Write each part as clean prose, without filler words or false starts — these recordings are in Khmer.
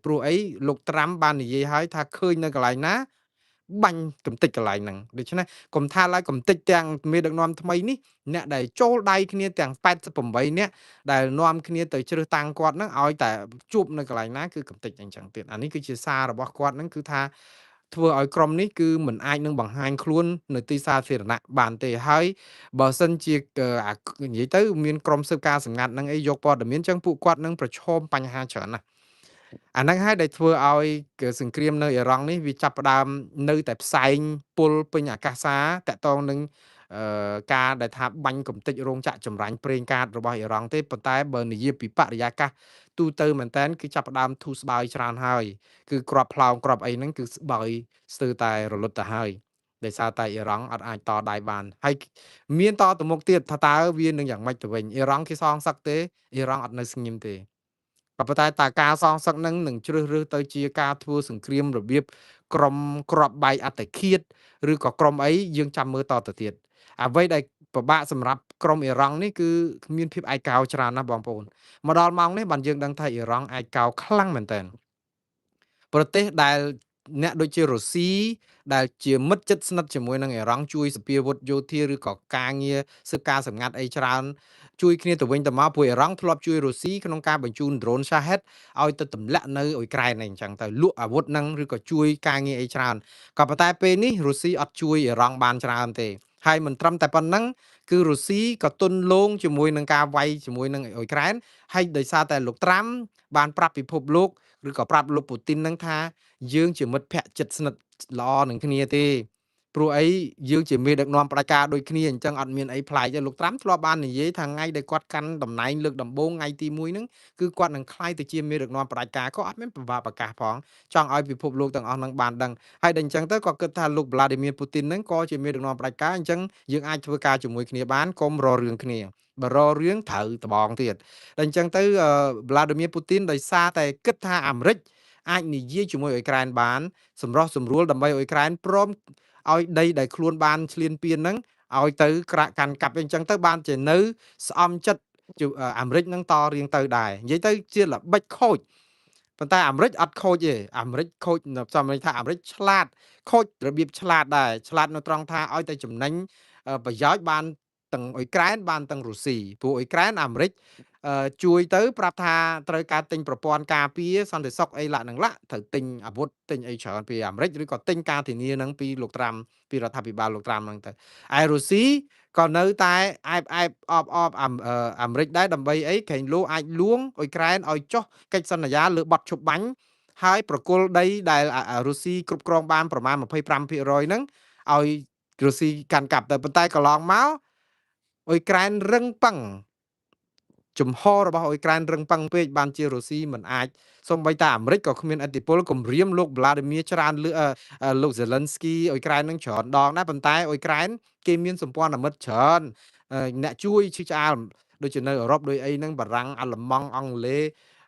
ព្រោះអីលោកត្រាំបាននិយាយហើយថាឃើញនៅកន្លែងណាបាញ់កំតិចកន្លែងហ្នឹងដូច្នេះកុំថាឡើយកំតិចទាំងមេដឹកនាំថ្មីនេះអ្នកដែលចូលដៃគ្នាទាំង88នាក់ដែលនាំគ្នាទៅជ្រើសតាំងគាត់ហ្នឹងឲ្យតែជួបនៅកន្លែងណាគឺកំតិចអញ្ចឹងទៀតអានេះគឺជាសាររបស់គាត់ហ្នឹងគឺថាធ្វើឲ្យក្រុមនេះគឺមិនអាចនឹងបង្ហាញខ្លួននៅទីសាធារណៈបានទេហើយបើសិនជានិយាយទៅមានក្រុមស៊ើបការសម្ងាត់នឹងអីយកព័ត៌មានអញ្ចឹងពួកគាត់នឹងប្រឈមបញ្ហាច្រើនណាស់អាហ្នឹងហើយដែលធ្វើឲ្យសង្គ្រាមនៅអ៊ីរ៉ង់នេះវាចាប់ផ្ដើមនៅតែផ្សែងពុលពេញអាកាសសារតកតងនឹងការដែលថាបាញ់កំទេចរោងចក្រចម្រាញ់ប្រេងកាតរបស់អ៊ីរ៉ង់ទេប៉ុន្តែបើនិយាយពីបរិយាកាសទូទៅមែនតើគឺចាប់ផ្ដើមធូរស្បើយច្រើនហើយគឺក្របផ្លោងក្របអីហ្នឹងគឺស្បើយស្ទើរតែរលត់ទៅហើយដោយសារតែអ៊ីរ៉ង់អត់អាចតដៃបានហើយមានតទៅមុខទៀតថាតើវានឹងយ៉ាងម៉េចទៅវិញអ៊ីរ៉ង់គេសងសឹកទេអ៊ីរ៉ង់អត់នៅស្ងៀមទេក៏ប៉ុន្តែតើការសងសឹកនឹងនឹងជ្រើសរើសទៅជាការធ្វើសង្គ្រាមរបៀបក្រុមក្របបែកអត្តឃាតឬក៏ក្រុមអីយើងចាំមើលតទៅទៀតអ្វីដែលពិបាកសម្រាប់ក្រុមអ៊ីរ៉ង់នេះគឺមានភាពឯកោច្រើនណាស់បងប្អូនមកដល់ម៉ោងនេះបានយើងដឹងថាអ៊ីរ៉ង់ឯកោខ្លាំងមែនតើប្រទេសដែលអ្នកដូចជារុស្ស៊ីដែលជាមិត្តជិតស្និទ្ធជាមួយនឹងអ៊ីរ៉ង់ជួយសពាវុធយោធាឬក៏ការងារស៊ើបការសម្ងាត់អីច្រើនជួយគ្នាទៅវិញទៅមកព្រោះអ៊ីរ៉ង់ធ្លាប់ជួយរុស្ស៊ីក្នុងការបញ្ជូនដ្រូន Shahed ឲ្យទៅទម្លាក់នៅអ៊ុយក្រែនអីអញ្ចឹងទៅលក់អាវុធនឹងឬក៏ជួយការងារអីច្រើនក៏ប៉ុន្តែពេលនេះរុស្ស៊ីអត់ជួយអ៊ីរ៉ង់បានច្រើនទេហើយមិនត្រឹមតែប៉ុណ្្នឹងគឺរុស្ស៊ីក៏ទុនលងជាមួយនឹងការវាយជាមួយនឹងអ៊ុយក្រែនហើយដោយសារតែលោកត្រាំបានប្រាប់ពិភពលោកឬក៏ប្រាប់លោកពូទីននឹងថាយើងជាមិត្តភក្តិជិតស្និទ្ធល្អនឹងគ្នាទេព្រោះអីយើងជាមេដឹកនាំផ្ដាច់ការដូចគ្នាអញ្ចឹងអត់មានអីប្លែកទេលោកត្រាំធ្លាប់បាននិយាយថាថ្ងៃដែលគាត់កាន់តំណែងលើកដំបូងថ្ងៃទី1ហ្នឹងគឺគាត់នឹងក្លាយទៅជាមេដឹកនាំផ្ដាច់ការក៏អត់មានពិបាកប្រកាសផងចង់ឲ្យពិភពលោកទាំងអស់នឹងបានដឹងហើយដល់អញ្ចឹងទៅក៏គិតថាលោកវ្លាឌីមៀពូទីនហ្នឹងក៏ជាមេដឹកនាំផ្ដាច់ការអញ្ចឹងយើងអាចធ្វើការជាមួយគ្នាបានកុំរករឿងគ្នាបើរករឿងត្រូវត្បងទៀតដល់អញ្ចឹងទៅវ្លាឌីមៀពូទីនដោយសារតែគិតថាអាមេរិកអាចនិយាយជាមួយអ៊ុយក្រែនបានសម្រោះសម្រួលដើម្បីអ៊ុយក្រែនព្រមឲ្យដីដែលខ្លួនបានឈ្លានពានហ្នឹងឲ្យទៅក្រាក់កាន់កាប់អញ្ចឹងទៅបានជានៅស្អំចិត្តអាមេរិកនឹងតរៀងទៅដែរនិយាយទៅជាល្បិចខូចប៉ុន្តែអាមេរិកអត់ខូចទេអាមេរិកខូចសំន័យថាអាមេរិកឆ្លាតខូចរបៀបឆ្លាតដែរឆ្លាតនៅត្រង់ថាឲ្យតែចំណេញប្រយោជន៍បានទាំងអ៊ុយក្រែនបានទាំងរុស្ស៊ីព្រោះអ៊ុយក្រែនអាមេរិកជួយទៅប្រាប់ថាត្រូវការទិញប្រព័ន្ធការពារសន្តិសុខអីឡាក់នឹងឡាក់ត្រូវទិញអាវុធទិញអីច្រើនពីអាមេរិកឬក៏ទិញការធានានឹងពីលោកត្រាំពីរដ្ឋាភិបាលលោកត្រាំហ្នឹងទៅឯរុស្ស៊ីក៏នៅតែអែបអែបអបអបអាមេរិកដែរដើម្បីអីក្រែងលោអាចលួងអ៊ុយក្រែនឲ្យចុះកិច្ចសន្យាលើបទឈប់បាញ់ហើយប្រគល់ដីដែលរុស្ស៊ីគ្រប់គ្រងបានប្រមាណ25%ហ្នឹងឲ្យរុស្ស៊ីកាន់កាប់ទៅប៉ុន្តែកន្លងមកអ៊ុយក្រែនរឹងប៉ឹងជំហររបស់អ៊ុយក្រែនរឹងប៉ឹងពេកបានជារុស្ស៊ីមិនអាចសូម្បីតែអាមេរិកក៏គ្មានឥទ្ធិពលគម្រាមលោកវ្លាឌីមៀច្រើនលើលោកសេលិនស្គីអ៊ុយក្រែននឹងច្រើនដងដែរប៉ុន្តែអ៊ុយក្រែនគេមានសម្ព័ន្ធមិត្តច្រើនអ្នកជួយឈឺឆ្អាលដូចជានៅអឺរ៉ុបដូចអីហ្នឹងបារាំងអាល្លឺម៉ង់អង់គ្លេស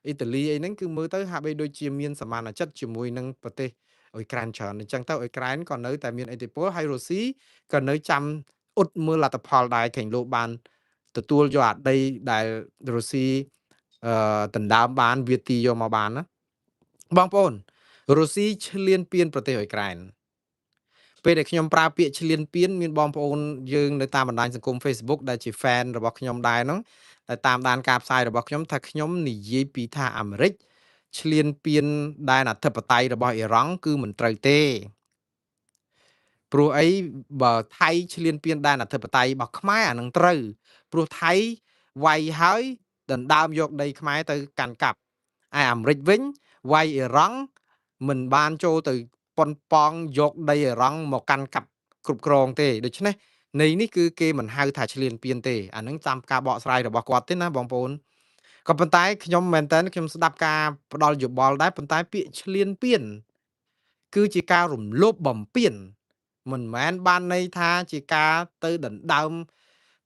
អ៊ីតាលីអីហ្នឹងគឺមើលទៅហាក់បីដូចជាមានសមានចិត្តជាមួយនឹងប្រទេសអ៊ុយក្រែនច្រើនអញ្ចឹងទៅអ៊ុយក្រែនក៏នៅតែមានឥទ្ធិពលហើយរុស្ស៊ីក៏នៅចាំអ៊ុតមើលលទ្ធផលដែរឃើញលោកបានទទួលយកអាដីដែលរុស្ស៊ីអឺដណ្ដើមបានវាទីយកមកបានណាបងប្អូនរុស្ស៊ីឈ្លានពានប្រទេសអ៊ុយក្រែនពេលដែលខ្ញុំប្រើពាក្យឈ្លានពានមានបងប្អូនយើងនៅតាមបណ្ដាញសង្គម Facebook ដែលជា fan របស់ខ្ញុំដែរហ្នឹងដែលតាមដានការផ្សាយរបស់ខ្ញុំថាខ្ញុំនិយាយពីថាអាមេរិកឈ្លានពានដែនអធិបតេយ្យរបស់អ៊ីរ៉ង់គឺមិនត្រូវទេព្រោះអីបើថៃឈ្លានពានដែនអធិបតេយ្យរបស់ខ្មែរអានឹងត្រូវព្រោះថៃវាយហើយដណ្ដើមយកដីខ្មែរទៅកាន់កាប់ឯអាមេរិកវិញវាយអ៊ីរ៉ង់មិនបានចូលទៅប៉ុនប៉ងយកដីអ៊ីរ៉ង់មកកាន់កាប់គ្រប់គ្រងទេដូច្នេះនៃនេះគឺគេមិនហៅថាឈ្លានពានទេអានឹងតាមការបកស្រាយរបស់គាត់ទេណាបងប្អូនក៏ប៉ុន្តែខ្ញុំមែនតើខ្ញុំស្ដាប់ការផ្ដល់យោបល់ដែរប៉ុន្តែពាក្យឈ្លានពានគឺជាការរំលោភបំពានមិនមែនបានន័យថាជាការទៅដណ្ដើម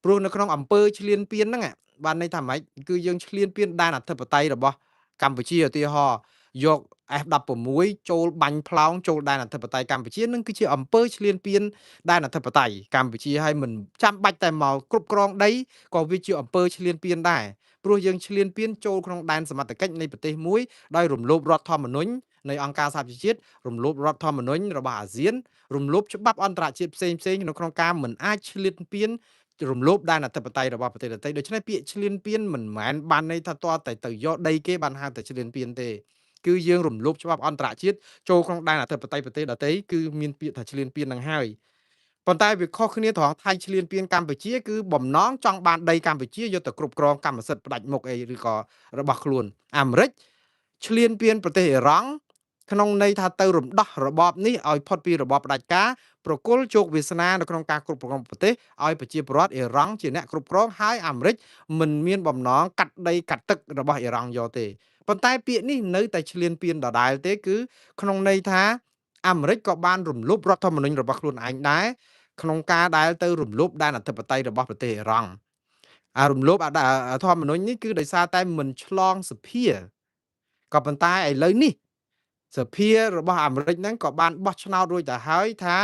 ព្រោះនៅក្នុងអំពើឈ្លានពានហ្នឹងបានន័យថាម៉េចគឺយើងឈ្លានពានដែនអធិបតេយ្យរបស់កម្ពុជាឧទាហរណ៍យក F16 ចូលបាញ់ផ្លោងចូលដែនអធិបតេយ្យកម្ពុជានឹងគឺជាអំពើឈ្លានពានដែនអធិបតេយ្យកម្ពុជាហើយមិនចាំបាច់តែមកគ្រប់គ្រងដីក៏វាជាអំពើឈ្លានពានដែរ ព្រោះយើងឈ្លានពានចូលក្នុងដែនសមត្ថកិច្ចនៃប្រទេសមួយដោយរំលោភរដ្ឋធម្មនុញ្ញនៃអង្គការសហប្រជាជាតិរំលោភរដ្ឋធម្មនុញ្ញរបស់អាស៊ានរំលោភច្បាប់អន្តរជាតិផ្សេងផ្សេងនៅក្នុងការមិនអាចឈ្លានពានរំលោភដែនអធិបតេយ្យរបស់ប្រទេសដទៃដូច្នេះពាក្យឈ្លានពានមិនមែនបានន័យថាតតែទៅយកដីគេបានហៅតែឈ្លានពានទេគឺយើងរំលោភច្បាប់អន្តរជាតិចូលក្នុងដែនអធិបតេយ្យប្រទេសដទៃគឺមានពាក្យថាឈ្លានពាននឹងហើយប៉ុន្តែវាខុសគ្នាត្រង់ថៃឈ្លានពានកម្ពុជាគឺបំណងចង់បានដីកម្ពុជាយកទៅគ្រប់គ្រងកម្មសិទ្ធិផ្ដាច់មុខអីឬក៏របស់ខ្លួនអាមេរិកឈ្លានពានប្រទេសអ៊ីរ៉ង់ក្នុងន័យថាទៅរំដោះរបបនេះឲ្យផុតពីរបបផ្ដាច់ការប្រគល់ជោគវាសនានៅក្នុងការគ្រប់គ្រងប្រទេសឲ្យប្រជាពលរដ្ឋអ៊ីរ៉ង់ជាអ្នកគ្រប់គ្រងហើយអាមេរិកមិនមានបំណងកាត់ដីកាត់ទឹករបស់អ៊ីរ៉ង់យកទេប៉ុន្តែពាក្យនេះនៅតែឈ្លានពានដដែលទេគឺក្នុងន័យថាអាមេរិកក៏បានរំលោភរដ្ឋធម្មនុញ្ញរបស់ខ្លួនឯងដែរក្នុងការដែលទៅរំលោភដែនអធិបតេយ្យរបស់ប្រទេសអ៊ីរ៉ង់អារំលោភធម្មនុញ្ញនេះគឺដោយសារតែមិនឆ្លងសភាក៏ប៉ុន្តែឥឡូវនេះសភារបស់អាមេរិកហ្នឹងក៏បានបោះឆ្នោតរួចទៅហើយថា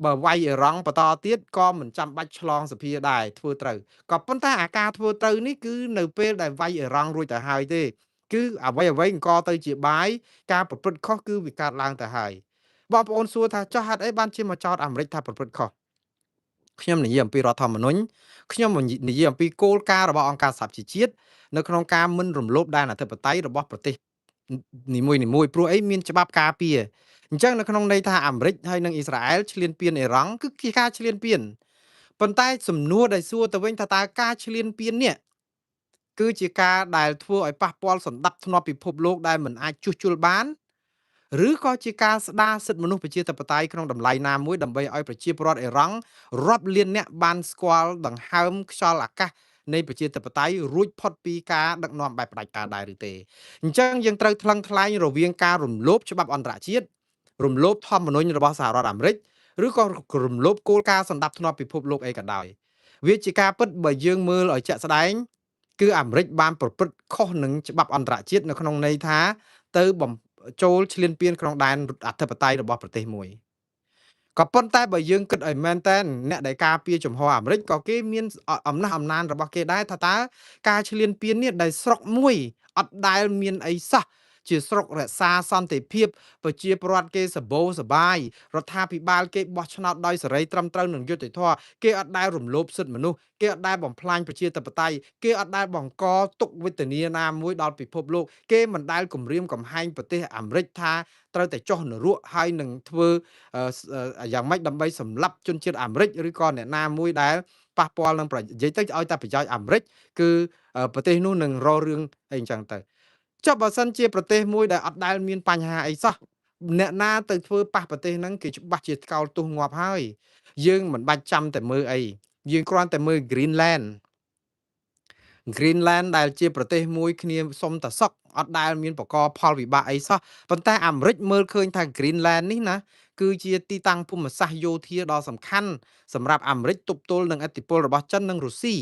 បើវាយអ៊ីរ៉ង់បន្តទៀតក៏មិនចាំបាច់ឆ្លងសភាដែរធ្វើត្រូវក៏ប៉ុន្តែអាការធ្វើត្រូវនេះគឺនៅពេលដែលវាយអ៊ីរ៉ង់រួចទៅហើយទេគឺអ្វីអ្វីអង្គទៅជាបាយការប្រព្រឹត្តខុសគឺវាកើតឡើងទៅហើយបងប្អូនសួរថាចុះហេតុអីបានជាមកចោទអាមេរិកថាប្រព្រឹត្តខុសខ្ញុំនិយាយអំពីរដ្ឋធម្មនុញ្ញខ្ញុំនិយាយអំពីគោលការណ៍របស់អង្គការសហប្រជាជាតិនៅក្នុងការមិនរំលោភដែនអធិបតេយ្យរបស់ប្រទេសនីមួយៗព្រោះអីមានច្បាប់ការពារអញ្ចឹងនៅក្នុងន័យថាអាមេរិកហើយនិងអ៊ីស្រាអែលឈ្លានពានអ៊ីរ៉ង់គឺជាការឈ្លានពានប៉ុន្តែសំណួរដែលសួរទៅវិញថាតើការឈ្លានពាននេះគឺជាការដែលធ្វើឲ្យប៉ះពាល់សន្តិភាពពិភពលោកដែលមិនអាចជួសជុលបានឬក៏ជាការស្ដារសិទ្ធិមនុស្សប្រជាធិបតេយ្យក្នុងតម្លៃណាមួយដើម្បីឲ្យប្រជាពលរដ្ឋអ៊ីរ៉ង់រាប់លានអ្នកបានស្គាល់ដង្ហើមខ្យល់អាកាសនៃប្រជាធិបតេយ្យរួចផុតពីការដឹកនាំបែបផ្ដាច់ការដែរឬទេអញ្ចឹងយើងត្រូវថ្លឹងថ្លែងរវាងការរំលោភច្បាប់អន្តរជាតិរំលោភធម្មនុញ្ញរបស់សហរដ្ឋអាមេរិកឬក៏រំលោភគោលការណ៍សន្តិភាពពិភពលោកអីក៏ដោយវាជាការពិតបើយើងមើលឲ្យជាក់ស្ដែងគឺអាមេរិកបានប្រព្រឹត្តខុសនឹងច្បាប់អន្តរជាតិនៅក្នុងន័យថាទៅចូលឈ្លានពានក្នុងដែនអធិបតេយ្យរបស់ប្រទេសមួយក៏ប៉ុន្តែបើយើងគិតឲ្យមែនតើអ្នកដែលការពារចំហអាមេរិកក៏គេមានអំណះអំណាងរបស់គេដែរថាតើការឈ្លានពាននេះដែលស្រុកមួយអត់ដែលមានអីសោះជាស្រុករក្សាសន្តិភាពប្រជាពលរដ្ឋគេសបោសបាយរដ្ឋាភិបាលគេបោះឆ្នោតដោយសេរីត្រឹមត្រូវនឹងយុត្តិធម៌គេអត់ដែលរំលោភសិទ្ធិមនុស្សគេអត់ដែលបំផ្លាញប្រជាធិបតេយ្យគេអត់ដែលបង្កទុក្ខវេទនាណាមួយដល់ពិភពលោកគេមិនដែលគំរាមកំហែងប្រទេសអាមេរិកថាត្រូវតែចុះនរកហើយនឹងធ្វើយ៉ាងម៉េចដើម្បីសម្លាប់ជនជាតិអាមេរិកឬក៏អ្នកណាមួយដែលប៉ះពាល់នឹងនិយាយទៅឲ្យតែប្រយោជន៍អាមេរិកគឺប្រទេសនោះនឹងរករឿងអីអញ្ចឹងទៅចុះបើសិនជាប្រទេសមួយដែលអត់ដែលមានបញ្ហាអីសោះអ្នកណាទៅធ្វើប៉ះប្រទេសហ្នឹងគេច្បាស់ជាថ្កោលទោសងាប់ហើយយើងមិនបាច់ចាំតែមើលអីយើងគ្រាន់តែមើល Greenland ដែលជាប្រទេសមួយគ្នាសុំតែសុកអត់ដែលមានបកផលវិបាកអីសោះប៉ុន្តែអាមេរិកមើលឃើញថា Greenland នេះណាគឺជាទីតាំងភូមិសាស្ត្រយោធាដ៏សំខាន់សម្រាប់អាមេរិកទប់ទល់នឹងឥទ្ធិពលរបស់ចិននិងរុស្ស៊ី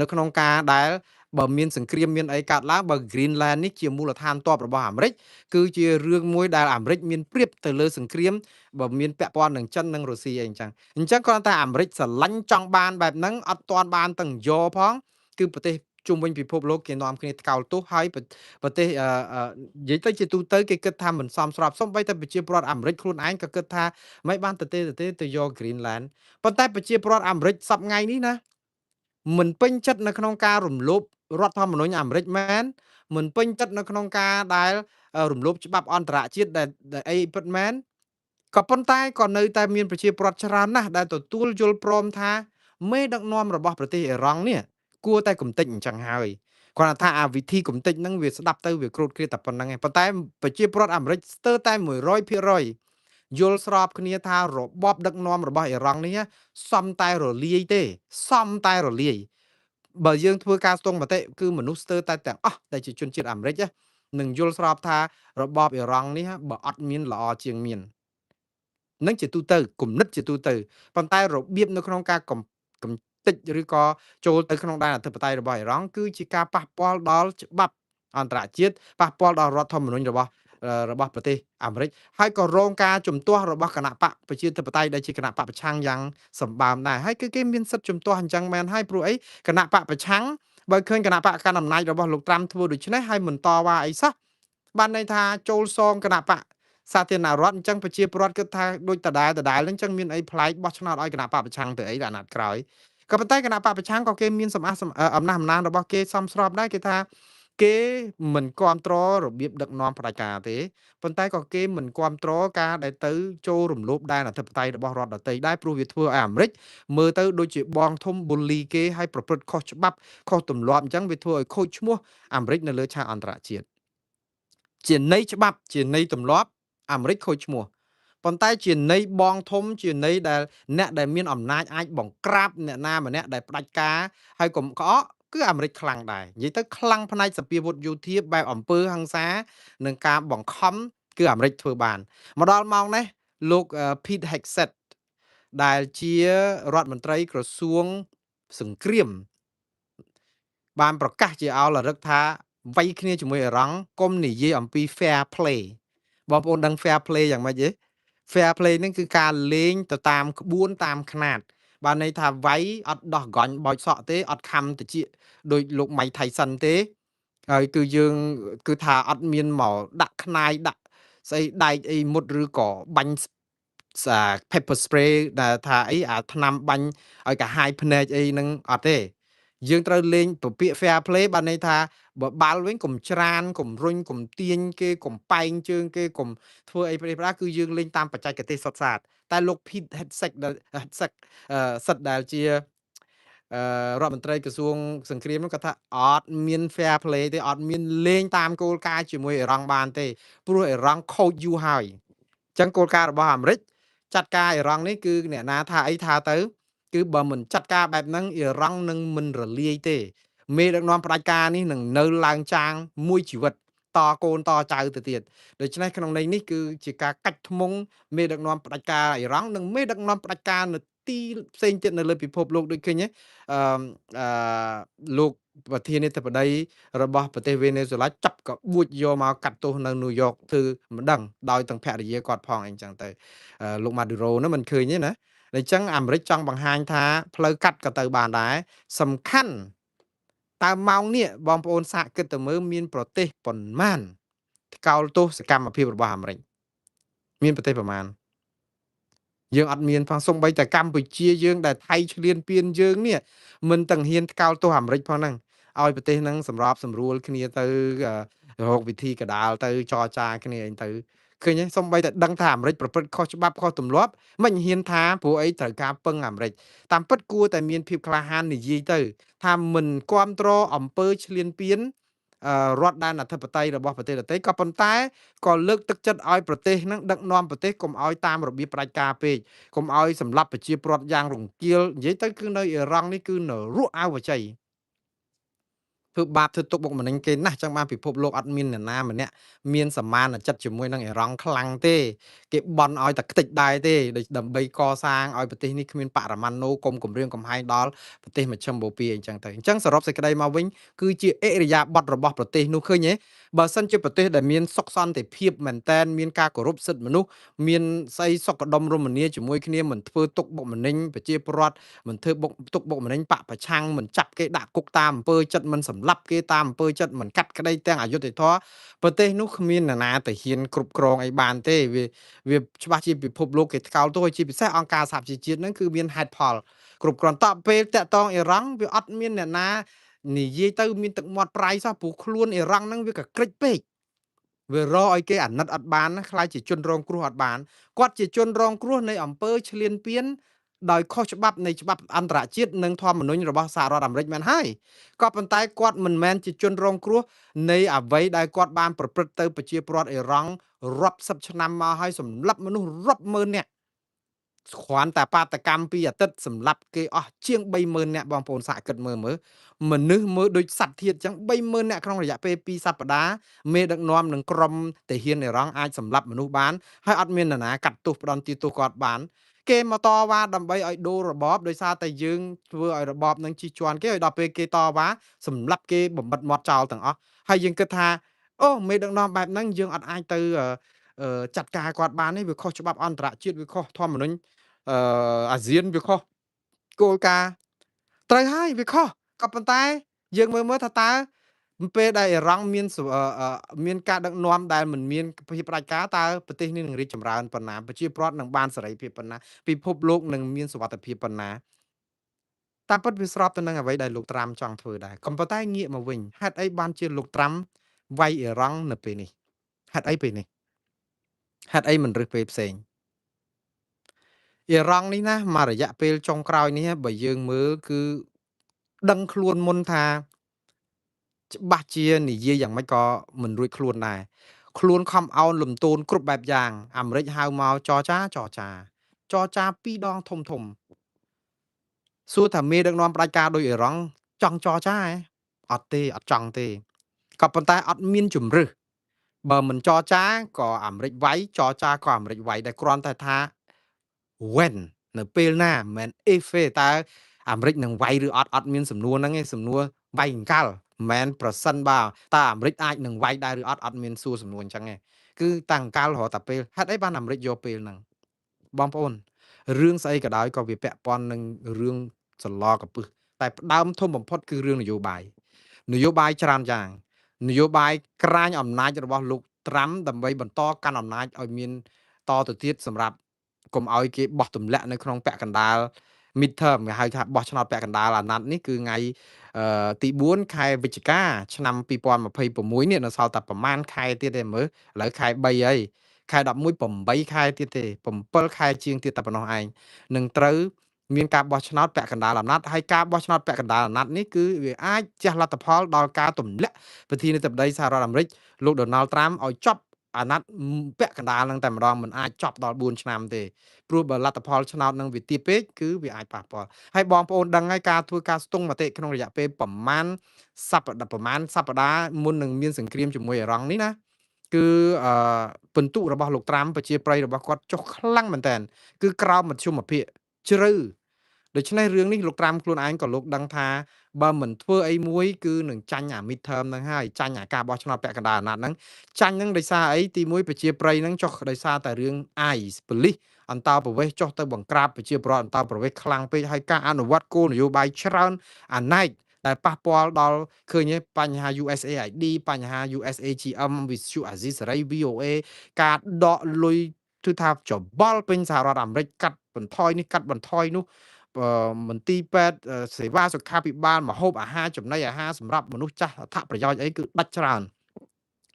នៅក្នុងការដែលបើមានសង្គ្រាមមានអីកើតឡើងបើ Greenland នេះជាមូលដ្ឋានទ័ពរបស់អាមេរិកគឺជារឿងមួយដែលអាមេរិកមានប្រៀបទៅលើសង្គ្រាមបើមានពាក់ព័ន្ធនឹងចិននិងរុស្ស៊ីអីអញ្ចឹងអញ្ចឹងគ្រាន់តែអាមេរិកស្រឡាញ់ចង់បានបែបហ្នឹងអត់ទាន់បានទាំងយកផងគឺប្រទេសជុំវិញពិភពលោកគេនាំគ្នាថ្កោលទោសហើយប្រទេសនិយាយទៅជាទូទៅគេគិតថាមិនសមស្របសូម្បីតែប្រជាពលរដ្ឋអាមេរិកខ្លួនឯងក៏គិតថាមិនបានទៅទេទៅយក Greenland ប៉ុន្តែប្រជាពលរដ្ឋអាមេរិកសប្ថ្ងៃនេះណាមិនពេញចិត្តនៅក្នុងការរំលោភរដ្ឋធម្មនុញ្ញអាមេរិកមែនមិនពេញចិត្តនៅក្នុងការដែលរំលោភច្បាប់អន្តរជាតិដែលអីពិតមែនក៏ប៉ុន្តែក៏នៅតែមានប្រជាពលរដ្ឋច្រើនណាស់ដែលទទួលយល់ព្រមថាមេដឹកនាំរបស់ប្រទេសអ៊ីរ៉ង់នេះគួរតែកំទេចអញ្ចឹងហើយគាត់ថាអាវិធីកំទេចហ្នឹងវាស្ដាប់ទៅវាគ្រោតគ្រាតតែប៉ុណ្្នឹងឯងប៉ុន្តែប្រជាពលរដ្ឋអាមេរិកស្ទើរតែ100%យល់ស្របគ្នាថារបបដឹកនាំរបស់អ៊ីរ៉ង់នេះសំតែរលាយទេសំតែរលាយបើយើងធ្វើការស្ទង់មតិគឺមនុស្សស្ទើរតែទាំងអស់ដែលជាជនជាតិអាមេរិកនឹងយល់ស្របថារបបអ៊ីរ៉ង់នេះបើអត់មានល្អជាងមាននឹងជាទូទៅគំនិតជាទូទៅប៉ុន្តែរបៀបនៅក្នុងការកំទេចឬក៏ចូលទៅក្នុងដែនអធិបតេយ្យរបស់អ៊ីរ៉ង់គឺជាការប៉ះពាល់ដល់ច្បាប់អន្តរជាតិប៉ះពាល់ដល់រដ្ឋធម្មនុញ្ញរបស់ប្រទេសអាមេរិកហើយក៏រងការជំទាស់របស់គណៈបកប្រជាធិបតេយ្យដែលជាគណៈបកប្រឆាំងយ៉ាងសម្បើមដែរហើយគឺគេមានសិទ្ធិជំទាស់អញ្ចឹងមែនហើយព្រោះអីគណៈបកប្រឆាំង បើឃើញគណៈបកកណ្ដាលអំណាចរបស់លោកត្រាំធ្វើដូច្នេះហើយមិនតវ៉ាអីសោះបានន័យថាចូលសងគណៈបកសាធារណរដ្ឋអញ្ចឹងប្រជាពលរដ្ឋគិតថាដូចដដែលដដែលហ្នឹងអញ្ចឹងមានអីប្លែកបោះឆ្នោតឲ្យគណៈបកប្រឆាំងទៅអីដល់អាណត្តិក្រោយក៏ប៉ុន្តែគណៈបកប្រឆាំងក៏គេមានសម្អាអំណះអំណាងរបស់គេសមស្របដែរគេថាគេមិនគ្រប់គ្រងរបៀបដឹកនាំផ្ដាច់ការទេប៉ុន្តែក៏គេមិនគ្រប់គ្រងការដែលទៅចូលរំលោភដែនអធិបតេយ្យរបស់រដ្ឋដទៃដែរព្រោះវាធ្វើឲ្យអាមេរិកមើលទៅដូចជាបងធំបូលីគេឲ្យប្រព្រឹត្តខុសច្បាប់ខុសទម្លាប់អញ្ចឹងវាធ្វើឲ្យខូចឈ្មោះអាមេរិកនៅលើឆាកអន្តរជាតិជាន័យច្បាប់ជាន័យទម្លាប់អាមេរិកខូចឈ្មោះប៉ុន្តែជាន័យបងធំជាន័យដែលអ្នកដែលមានអំណាចអាចបង្ក្រាបអ្នកណាម្នាក់ដែលផ្ដាច់ការហើយកុំក្អកគឺអាមេរិកខ្លាំងដែរនិយាយទៅខ្លាំងផ្នែកសភាវុធយោធាបែបអំពើហិង្សានិងការបង្ខំគឺអាមេរិកធ្វើបានមកដល់ម៉ោងនេះលោក Pete Hegseth ដែលជារដ្ឋមន្ត្រីក្រសួងសង្គ្រាមបានប្រកាសជាអោលរឹកថាវាយគ្នាជាមួយអ៊ីរ៉ង់កុំនិយាយអំពី fair play បងប្អូនដឹង fair play យ៉ាងម៉េចទេ fair play ហ្នឹងគឺការលេងទៅតាមក្បួនតាមខ្នាតបានន័យថាវាយអត់ដោះកាញ់បោចសក់ទេអត់ខំតិចដោយលោកម៉ៃថៃសិនទេហើយគឺយើងគឺថាអត់មានមកដាក់ខ្នាយដាក់ស្អីដែកអីមុតឬក៏បាញ់សា pepper spray ដែលថាអីអាថ្នាំបាញ់ឲ្យកាហាយភ្នែកអីហ្នឹងអត់ទេយើងត្រូវលេងពពាក fair play បានន័យថាបើបាល់វិញកុំច្រានកុំរុញកុំទាញគេកុំប៉ែងជើងគេកុំធ្វើអីប្រេះប្រាគឺយើងលេងតាមបច្ចេកទេសសុទ្ធសាធតែលោក Pete Hegseth ដែល Hegseth សិតដែលជារដ្ឋមន្ត្រីក្រសួងសង្គ្រាមនោះគាត់ថាអត់មាន fair play ទេអត់មានលេងតាមគោលការណ៍ជាមួយអ៊ីរ៉ង់បានទេព្រោះអ៊ីរ៉ង់ខូចយូរហើយអញ្ចឹងគោលការណ៍របស់អាមេរិកចាត់ការអ៊ីរ៉ង់នេះគឺអ្នកណាថាអីថាទៅគឺបើមិនចាត់ការបែបហ្នឹងអ៊ីរ៉ង់នឹងមិនរលាយទេមេដឹកនាំផ្ដាច់ការនេះនឹងនៅឡើងចាងមួយជីវិតតកូនតចៅទៅទៀតដូច្នេះក្នុងន័យនេះគឺជាការកាច់ធ្មុងមេដឹកនាំផ្ដាច់ការអ៊ីរ៉ង់និងមេដឹកនាំផ្ដាច់ការនៅទីផ្សេងទៀតនៅលើពិភពលោកដូចឃើញអឺអឺលោកប្រធានាធិបតីរបស់ប្រទេសវេណេស៊ុយឡាចាប់ក៏បួចយកមកកាត់ទោសនៅញូវយ៉កធ្វើមិនដឹងដោយទាំងភរិយាគាត់ផងអីចឹងទៅលោកម៉ាឌូរ៉ូនោះមិនឃើញទេណាអញ្ចឹងអាមេរិកចង់បង្ហាញថាផ្លូវកាត់ក៏ទៅបានដែរសំខាន់តើម៉ោងនេះបងប្អូនសាកគិតទៅមើលមានប្រទេសប៉ុន្មានថ្កោលទោសសកម្មភាពរបស់អាមេរិកមានប្រទេសប្រមាណយើងអត់មានផងសំបីតែកម្ពុជាយើងដែលថៃឈ្លានពានយើងនេះមិនទាំងហ៊ានថ្កោលទោសអាមេរិកផងហ្នឹងឲ្យប្រទេសហ្នឹងសម្របសម្រួលគ្នាទៅរកវិធីកដាលទៅចរចាគ្នាអីទៅឃើញទេសំបីតែដឹងថាអាមេរិកប្រព្រឹត្តខុសច្បាប់ខុសទម្លាប់មិនហ៊ានថាព្រោះអីត្រូវការពឹងអាមេរិកតាមពិតគួរតែមានភាពក្លាហាននិយាយទៅថាមិនគ្រប់គ្រងអំពើឈ្លានពានរដ្ឋដែនអធិបតេយ្យរបស់ប្រទេសដទៃក៏ប៉ុន្តែក៏លើកទឹកចិត្តឲ្យប្រទេសហ្នឹងដឹកនាំប្រទេសកុំឲ្យតាមរបៀបផ្ដាច់ការពេកកុំឲ្យសម្លាប់ប្រជាពលរដ្ឋយ៉ាងរង្គាលនិយាយទៅគឺនៅអ៊ីរ៉ង់នេះគឺនរកអវជ័យធ្វើបាបធ្វើទុកបុកម្នេញគេណាស់ចឹងបានពិភពលោកអត់មានអ្នកណាម្នាក់មានសមានចិត្តជាមួយនឹងអ៊ីរ៉ង់ខ្លាំងទេគេបន់ឲ្យតែខ្ទេចដែរទេដើម្បីកសាងឲ្យប្រទេសនេះគ្មានបរមាណូកុំគម្រាមកំហែងដល់ប្រទេសមជ្ឈិមបូព៌ាអញ្ចឹងទៅអញ្ចឹងសរុបសេចក្តីមកវិញគឺជាអរិយាប័ត្ររបស់ប្រទេសនោះឃើញទេបើសិនជាប្រទេសដែលមានសុខសន្តិភាពមែនតែនមានការគោរពសិទ្ធិមនុស្សមានស្អីសុខដុមរមនាជាមួយគ្នាមិនធ្វើទុកបុកម្នេញប្រជាពលរដ្ឋមិនធ្វើបុកទុកបុកម្នេញបកប្រឆាំងមិនចាប់គេដាក់គុកតាមអំពើចិត្តមិនសម្លាប់គេតាមអំពើចិត្តមិនកាត់ក្តីទាំងអយុត្តិធម៌ប្រទេសនោះគ្មាននរណាទៅហ៊ានគ្រប់គ្រងអីបានទេវាច្បាស់ជាពិភពលោកគេថ្កោលទោសជាពិសេសអង្គការសហប្រជាជាតិហ្នឹងគឺមានហេតុផលគ្រប់គ្រាន់តពេលតាក់តងអ៊ីរ៉ង់វាអត់មានអ្នកណានិយាយទៅមានទឹកមាត់ប្រៃសោះព្រោះខ្លួនអ៊ីរ៉ង់ហ្នឹងវាក៏ក្រិចពេកវារកឲ្យគេអាណិតអត់បានខ្លាចជាជនរងគ្រោះអត់បានគាត់ជាជនរងគ្រោះនៃអំពើឈ្លានពានដោយខុសច្បាប់នៃច្បាប់អន្តរជាតិនិងធម្មនុញ្ញរបស់សហរដ្ឋអាមេរិកមែនហើយក៏ប៉ុន្តែគាត់មិនមែនជាជនរងគ្រោះនៃអ្វីដែលគាត់បានប្រព្រឹត្តទៅប្រជាពលរដ្ឋអ៊ីរ៉ង់រាប់សិបឆ្នាំមកហើយសម្លាប់មនុស្សរាប់ម៉ឺននាក់គ្រាន់តែបាតកម្មពីអាទិត្យសម្លាប់គេអស់ជាង 30000 នាក់បងប្អូនសាកគិតមើលមើលមនុស្សមើលដូចសត្វធាតុចឹង 30000 នាក់ក្នុងរយៈពេល2សប្តាហ៍មេដឹកនាំនឹងក្រុមទាហានអ៊ីរ៉ង់អាចសម្លាប់មនុស្សបានហើយអត់មាននរណាកាត់ទោសផ្ដន្ទាទោសគាត់បានគេមកតវ៉ាដើម្បីឲ្យដូររបបដោយសារតែយើងធ្វើឲ្យរបបនឹងជិះជាន់គេឲ្យដល់ពេលគេតវ៉ាសម្លាប់គេបំបិតមាត់ចោលទាំងអស់ហើយយើងគិតថាអូមេដឹកនាំបែបហ្នឹងយើងអត់អាចទៅចាត់ការគាត់បានទេវាខុសច្បាប់អន្តរជាតិវាខុសធម្មនុញ្ញអាស៊ានវាខុសគោលការណ៍ត្រូវហើយវាខុសក៏ប៉ុន្តែ យើងមើលមើលថាតើពេលដែលអ៊ីរ៉ង់មានមានការដឹកនាំដែលមិនមានភាពផ្ដាច់ការតើប្រទេសនេះនឹងរីកចម្រើនប៉ុណ្ណាប្រជាពលរដ្ឋនឹងបានសេរីភាពប៉ុណ្ណាពិភពលោកនឹងមានសុវត្ថិភាពប៉ុណ្ណាតាមពិតវាស្របទៅនឹងអ្វីដែលលោកត្រាំចង់ធ្វើដែរក៏ប៉ុន្តែងាកមកវិញហេតុអីបានជាលោកត្រាំវាយអ៊ីរ៉ង់នៅពេលនេះហេតុអីពេលនេះហេតុអីមិនរើសពេលផ្សេងអ៊ីរ៉ង់នេះណាមករយៈពេលចុងក្រោយនេះបើយើងមើលគឺដឹងខ្លួនមុនថាច្បាស់ជានិយាយយ៉ាងម៉េចក៏មិនរួចខ្លួនដែរខ្លួនខំអោនលំទោនគ្រប់បែបយ៉ាងអាមេរិកហៅមកចរចាចរចាចរចាពីរដងធំធំសួរថាមេដឹកនាំផ្ដាច់ការដោយអ៊ីរ៉ង់ចង់ចរចាហ៎អត់ទេអត់ចង់ទេក៏ប៉ុន្តែអត់មានជំរឹះបើមិនចរចាក៏អាមេរិកវាយចរចាក៏អាមេរិកវាយតែគ្រាន់តែថា when នៅពេលណាមិនមែន if ទេតើអាមេរិកនឹងវាយឬអត់អត់មានសំណួរហ្នឹងទេសំណួរវាយអង្កលមិនមែនប្រសិនបើតើអាមេរិកអាចនឹងវាយដែរឬអត់អត់មានសួរសំណួរអញ្ចឹងទេគឺតាំងកាលរហូតតែពេលហេតុអីបានអាមេរិកយកពេលហ្នឹងបងប្អូនរឿងស្អីក៏ដោយក៏វាពាក់ព័ន្ធនឹងរឿងសឡកពឹសតែផ្ដើមធំបំផុតគឺរឿងនយោបាយនយោបាយច្រើនយ៉ាងនយោបាយក្រាញអំណាចរបស់លោកត្រាំដើម្បីបន្តកាន់អំណាចឲ្យមានតទៅទៀតសម្រាប់កុំឲ្យគេបោះទម្លាក់នៅក្នុងពាក់កណ្ដាល midterm គេហៅថាបោះឆ្នោតពាក់កណ្ដាលអាណត្តិនេះគឺថ្ងៃទី4ខែវិច្ឆិកាឆ្នាំ2026នេះនៅសល់តែប្រហែលខែទៀតទេមើលឥឡូវខែ3ហើយខែ11 8ខែទៀតទេ7ខែជាងទៀតតែប៉ុណ្ណោះឯងនឹងត្រូវមានការបោះឆ្នោតពាក់កណ្ដាលអាណត្តិហើយការបោះឆ្នោតពាក់កណ្ដាលអាណត្តិនេះគឺវាអាចជះលទ្ធផលដល់ការទម្លាក់ប្រធានាធិបតីសហរដ្ឋអាមេរិកលោកដូណាល់ត្រាំឲ្យចប់អាណត្តិពាក់កណ្ដាលហ្នឹងតែម្ដងមិនអាចចប់ដល់4ឆ្នាំទេព្រោះបើលទ្ធផលឆ្នោតនឹងវាទាបពេកគឺវាអាចប៉ះពាល់ហើយបងប្អូនដឹងហើយការធ្វើការស្ទង់មតិក្នុងរយៈពេលប្រមាណសប្តាហ៍ប្រមាណសប្តាហ៍មុននឹងមានសង្គ្រាមជាមួយអ៊ីរ៉ង់នេះណាគឺអឺពិន្ទុរបស់លោកត្រាំប្រជាប្រិយរបស់គាត់ចុះខ្លាំងមែនតើគឺក្រោមមធ្យមភាគជ្រៅដូច្នេះរឿងនេះលោកត្រាំខ្លួនឯងក៏លោកដឹងថាបើមិនធ្វើអីមួយគឺនឹងចាញ់អា midterm ហ្នឹងហើយចាញ់អាការបោះឆ្នោតពាក់កណ្ដាលអាណត្តិហ្នឹងចាញ់ហ្នឹងដោយសារអីទីមួយប្រជាប្រិយហ្នឹងចុះដោយសារតែរឿង ICE ប៉ូលីសអន្តោប្រវេសន៍ចុះទៅបង្ក្រាបប្រជាពលរដ្ឋអន្តោប្រវេសន៍ខ្លាំងពេកហើយការអនុវត្តគោលនយោបាយច្រើនអាណែកដែលប៉ះពាល់ដល់ឃើញទេបញ្ហា USAID បញ្ហា USAGM វិទ្យុអាស៊ីសេរី VOA ការដកលុយគឺថាច្បល់ពេញសហរដ្ឋអាមេរិកកាត់បន្ថយនេះកាត់បន្ថយនោះមន្ទីរពេទ្យសេវាសុខាភិបាលម្ហូបអាហារចំណីអាហារសម្រាប់មនុស្សចាស់អត្ថប្រយោជន៍អីគឺដាច់ច្រើន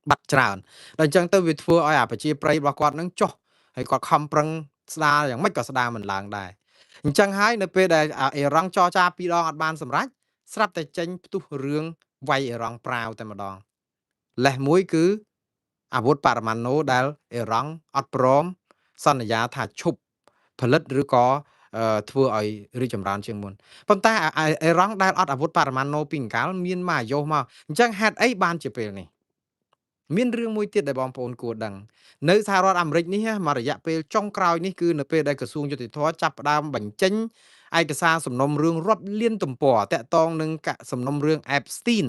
បាត់ច្រើនដល់អញ្ចឹងទៅវាធ្វើឲ្យអាប្រជាប្រិយរបស់គាត់នឹងចុះហើយគាត់ខំប្រឹងស្ដារយ៉ាងម៉េចក៏ស្ដារមិនឡើងដែរអញ្ចឹងហើយនៅពេលដែលអ៊ីរ៉ង់ចរចាពីរដងអត់បានសម្រេចស្រាប់តែចេញផ្ទុះរឿងវាយអ៊ីរ៉ង់ប្រាវតែម្ដងលេសមួយគឺអាវុធបរមាណូដែលអ៊ីរ៉ង់អត់ព្រមសន្យាថាឈប់ផលិតឬក៏ធ្វើឲ្យរីកចម្រើនជាងមុនប៉ុន្តែអ៊ីរ៉ង់ដែលអត់អាវុធបរមាណូពីអង្កាលមានមកអាយុមកអញ្ចឹងហេតុអីបានជាពេលនេះមានរឿងមួយទៀតដែលបងប្អូនគួរដឹងនៅសហរដ្ឋអាមេរិកនេះមករយៈពេលចុងក្រោយនេះគឺនៅពេលដែលក្រសួងយុតិធធម៌ចាប់ផ្ដើមបញ្ចេញឯកសារសំណុំរឿងរាប់លានទំព័រតាក់ទងនឹងសំណុំរឿង Epstein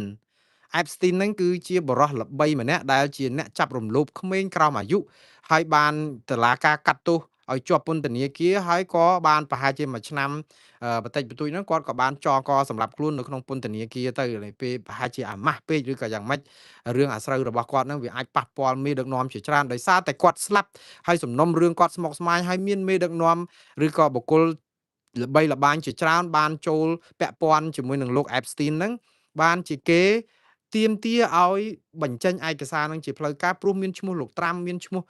Epstein ហ្នឹងគឺជាបរិះល្បីម្នាក់ដែលជាអ្នកចាប់រំលោភក្មេងក្រោមអាយុហើយបានតឡាការកាត់ទោសឲ្យជាប់ពន្ធនាគារហើយក៏បានប្រហែលជាមួយឆ្នាំបន្តិចបន្តួចហ្នឹងគាត់ក៏បានចងកសម្រាប់ខ្លួននៅក្នុងពន្ធនាគារទៅពេលប្រហែលជាអាម៉ាស់ពេកឬក៏យ៉ាងម៉េចរឿងអាស្រូវរបស់គាត់ហ្នឹងវាអាចប៉ះពាល់មេដឹកនាំជាច្រើនដោយសារតែគាត់ស្លាប់ហើយសំណុំរឿងគាត់ស្មុគស្មាញហើយមានមេដឹកនាំឬក៏បុគ្គលល្បីល្បាញជាច្រើនបានចូលពាក់ព័ន្ធជាមួយនឹងលោក Epstein ហ្នឹងបានជាគេទាមទារឲ្យបញ្ចេញឯកសារនឹងជាផ្លូវការព្រោះមានឈ្មោះលោកត្រាំមានឈ្មោះ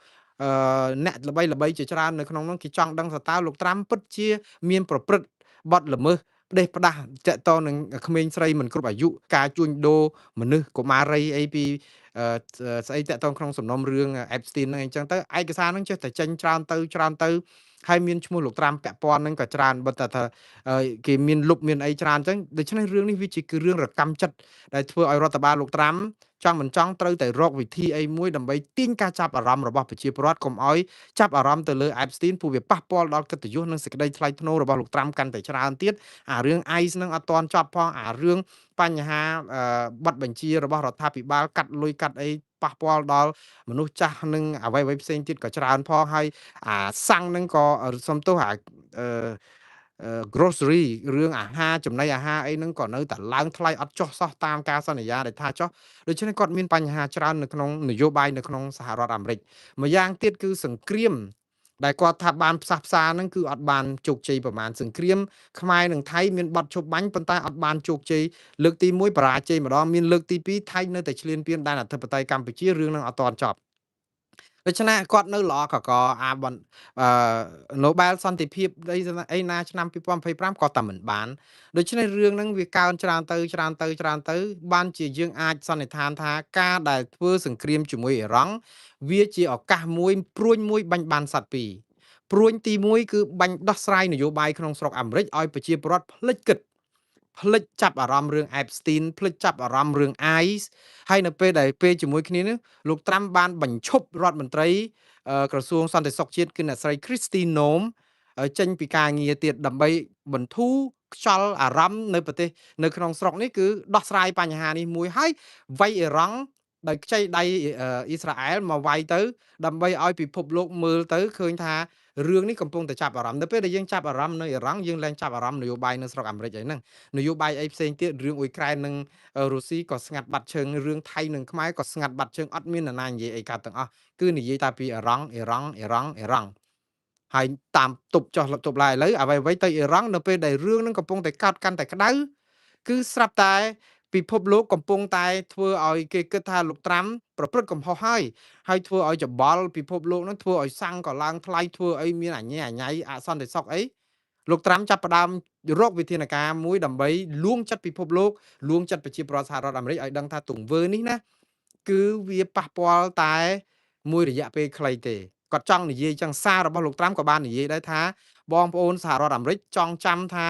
អ្នកល្បីល្បីជាច្រើននៅក្នុងនោះគេចង់ដឹងថាតើលោកត្រាំពិតជាមានប្រព្រឹត្តបទល្មើសផ្ដេសផ្ដាស់តកតនឹងក្មេងស្រីមិនគ្រប់អាយុការជួញដូរមនុស្សកុមារីអីពីស្អីតកតងក្នុងសំណុំរឿង Epstein ហ្នឹងអញ្ចឹងទៅឯកសារហ្នឹងចេះតែចេញច្រើនទៅច្រើនទៅហើយមានឈ្មោះលោកត្រាំពាក់ព័ន្ធហ្នឹងក៏ច្រើនបើតែថាគេមានលុបមានអីច្រើនអញ្ចឹងដូច្នេះរឿងនេះវាជាគឺរឿងរកម្មចិត្តដែលធ្វើឲ្យរដ្ឋបាលលោកត្រាំចង់មិនចង់ត្រូវតែរកវិធីអីមួយដើម្បីទាញការចាប់អារម្មណ៍របស់ប្រជាពលរដ្ឋកុំឲ្យចាប់អារម្មណ៍ទៅលើ Epstein ព្រោះវាប៉ះពាល់ដល់កិត្តិយសនិងសេចក្តីថ្លៃថ្នូររបស់លោកត្រាំកាន់តែច្រើនទៀតអារឿង ICE នឹងអត់ទាន់ចប់ផងអារឿងបញ្ហាប័ណ្ណបញ្ជារបស់រដ្ឋាភិបាលកាត់លុយកាត់អីប៉ះពាល់ដល់មនុស្សចាស់និងអ្វីអ្វីផ្សេងទៀតក៏ច្រើនផងហើយអាសាំងនឹងក៏សំទោសអាអឺ grocery រឿងអាហារចំណីអាហារអីហ្នឹងក៏នៅតែឡើងថ្លៃអត់ចុះសោះតាមការសន្យាដែលថាចុះដូច្នេះគាត់មានបញ្ហាច្រើននៅក្នុងនយោបាយនៅក្នុងសហរដ្ឋអាមេរិកម្យ៉ាងទៀតគឺសង្គ្រាមដែលគាត់ថាបានផ្សះផ្សាហ្នឹងគឺអត់បានជោគជ័យប្រមាណសង្គ្រាមខ្មែរនិងថៃមានបទឈប់បាញ់ប៉ុន្តែអត់បានជោគជ័យលើកទី1បរាជ័យម្ដងមានលើកទី2ថៃនៅតែឈ្លានពានដែនអធិបតេយ្យកម្ពុជារឿងហ្នឹងអត់ទាន់ចប់ដូច្នេះគាត់នៅល្អកកអាបនអឺ Nobel សន្តិភាពអីអីណាឆ្នាំ2025ក៏តែមិនបានដូច្នេះរឿងហ្នឹងវាកើនច្រើនទៅច្រើនទៅច្រើនទៅបានជាយើងអាចសន្និដ្ឋានថាការដែលធ្វើសង្គ្រាមជាមួយអ៊ីរ៉ង់វាជាឱកាសមួយព្រួញមួយបាញ់បានសត្វពីរព្រួញទី1គឺបាញ់ដោះស្រាយនយោបាយក្នុងស្រុកអាមេរិកឲ្យប្រជាពលរដ្ឋភ្លេចគិតភ្លេចចាប់អារម្មណ៍រឿង Epstein ភ្លេចចាប់អារម្មណ៍រឿង ICE ហើយនៅពេលដែលពេលជាមួយគ្នានេះលោកត្រាំបានបញ្ឈប់រដ្ឋមន្ត្រីក្រសួងសន្តិសុខជាតិគឺអ្នកស្រី Kristi Noem ចេញពីការងារទៀតដើម្បីបន្ធូរខ្យល់អារម្មណ៍នៅប្រទេសនៅក្នុងស្រុកនេះគឺដោះស្រាយបញ្ហានេះមួយហើយវាយអ៊ីរ៉ង់ដោយខ្ចីដៃអ៊ីស្រាអែលមកវាយទៅដើម្បីឲ្យពិភពលោកមើលទៅឃើញថារឿងនេះកំពុងតែចាប់អារម្មណ៍នៅពេលដែលយើងចាប់អារម្មណ៍នៅអ៊ីរ៉ង់យើងលែងចាប់អារម្មណ៍នយោបាយនៅស្រុកអាមេរិកអីហ្នឹងនយោបាយអីផ្សេងទៀតរឿងអ៊ុយក្រែននិងរុស្ស៊ីក៏ស្ងាត់បាត់ជើងរឿងថៃនិងខ្មែរក៏ស្ងាត់បាត់ជើងអត់មាននរណានិយាយអីកើតទាំងអស់គឺនិយាយតែពីអ៊ីរ៉ង់អ៊ីរ៉ង់អ៊ីរ៉ង់អ៊ីរ៉ង់ហើយតាមទប់ចុះទប់ឡើងឥឡូវអ្វីៗទៅអ៊ីរ៉ង់នៅពេលដែលរឿងហ្នឹងកំពុងតែកើតកាន់តែក្តៅគឺស្រាប់តែពិភពលោកកំពុងតែធ្វើឲ្យគេគិតថាលោកត្រាំប្រព្រឹត្តកំហុសហើយហើយធ្វើឲ្យច្បល់ពិភពលោកហ្នឹងធ្វើឲ្យសាំងក៏ឡើងថ្លៃធ្វើអីមានអញែអញៃអសន្តិសុខអីលោកត្រាំចាប់ផ្ដើមរកវិធានការមួយដើម្បីលួងចិត្តពិភពលោកលួងចិត្តប្រជាពលរដ្ឋសហរដ្ឋអាមេរិកឲ្យដឹងថាទង្វើនេះណាគឺវាប៉ះពាល់តែមួយរយៈពេលខ្លីទេគាត់ចង់និយាយចឹងសាររបស់លោកត្រាំក៏បាននិយាយដែរថាបងប្អូនសហរដ្ឋអាមេរិកចង់ចាំថា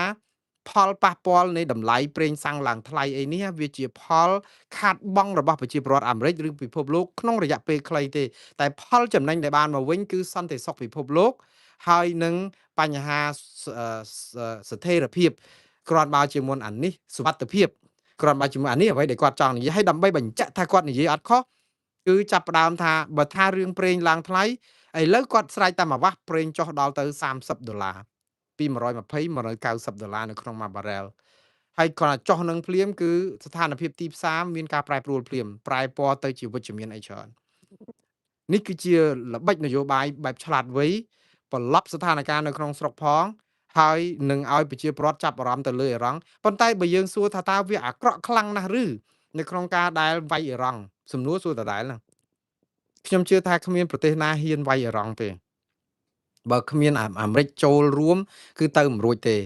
ផលប៉ះពាល់នៃតម្លៃប្រេងសាំងឡើងថ្លៃអីនេះវាជាផលខាតបង់របស់ប្រជាពលរដ្ឋអាមេរិកឬពិភពលោកក្នុងរយៈពេលខ្លីទេតែផលចំណេញដែលបានមកវិញគឺសន្តិសុខពិភពលោកហើយនឹងបញ្ហាស្ថិរភាពគ្រាន់បើជាមុនអានេះសុវត្ថិភាពគ្រាន់បើជាមួយអានេះអ្វីដែលគាត់ចង់និយាយហើយដើម្បីបញ្ជាក់ថាគាត់និយាយអត់ខុសគឺចាប់ផ្ដើមថាបើថារឿងប្រេងឡើងថ្លៃឥឡូវគាត់ស្រែកតែមួយវាស់ប្រេងចុះដល់ទៅ30ដុល្លារពី120 190ដុល្លារនៅក្នុងមួយបារ៉ែលហើយគាត់ចុះនឹងភ្លាមគឺស្ថានភាពទីផ្សារមានការប្រែប្រួលភ្លាមប្រែពណ៌ទៅជាវិជ្ជមានអីច្រើននេះគឺជាល្បិចនយោបាយបែបឆ្លាតវៃប្រឡប់ស្ថានភាពនៅក្នុងស្រុកផងហើយនឹងឲ្យប្រជាពលរដ្ឋចាប់អារម្មណ៍ទៅលើអ៊ីរ៉ង់ប៉ុន្តែបើយើងសួរថាតើវាអាក្រក់ខ្លាំងណាស់ឬនៅក្នុងការដែលវាយអ៊ីរ៉ង់សំណួរសួរដដែលហ្នឹងខ្ញុំជឿថាគ្មានប្រទេសណាហ៊ានវាយអ៊ីរ៉ង់ទេបើគ្មានអាមេរិកចូលរួមគឺទៅមិនរួចទេ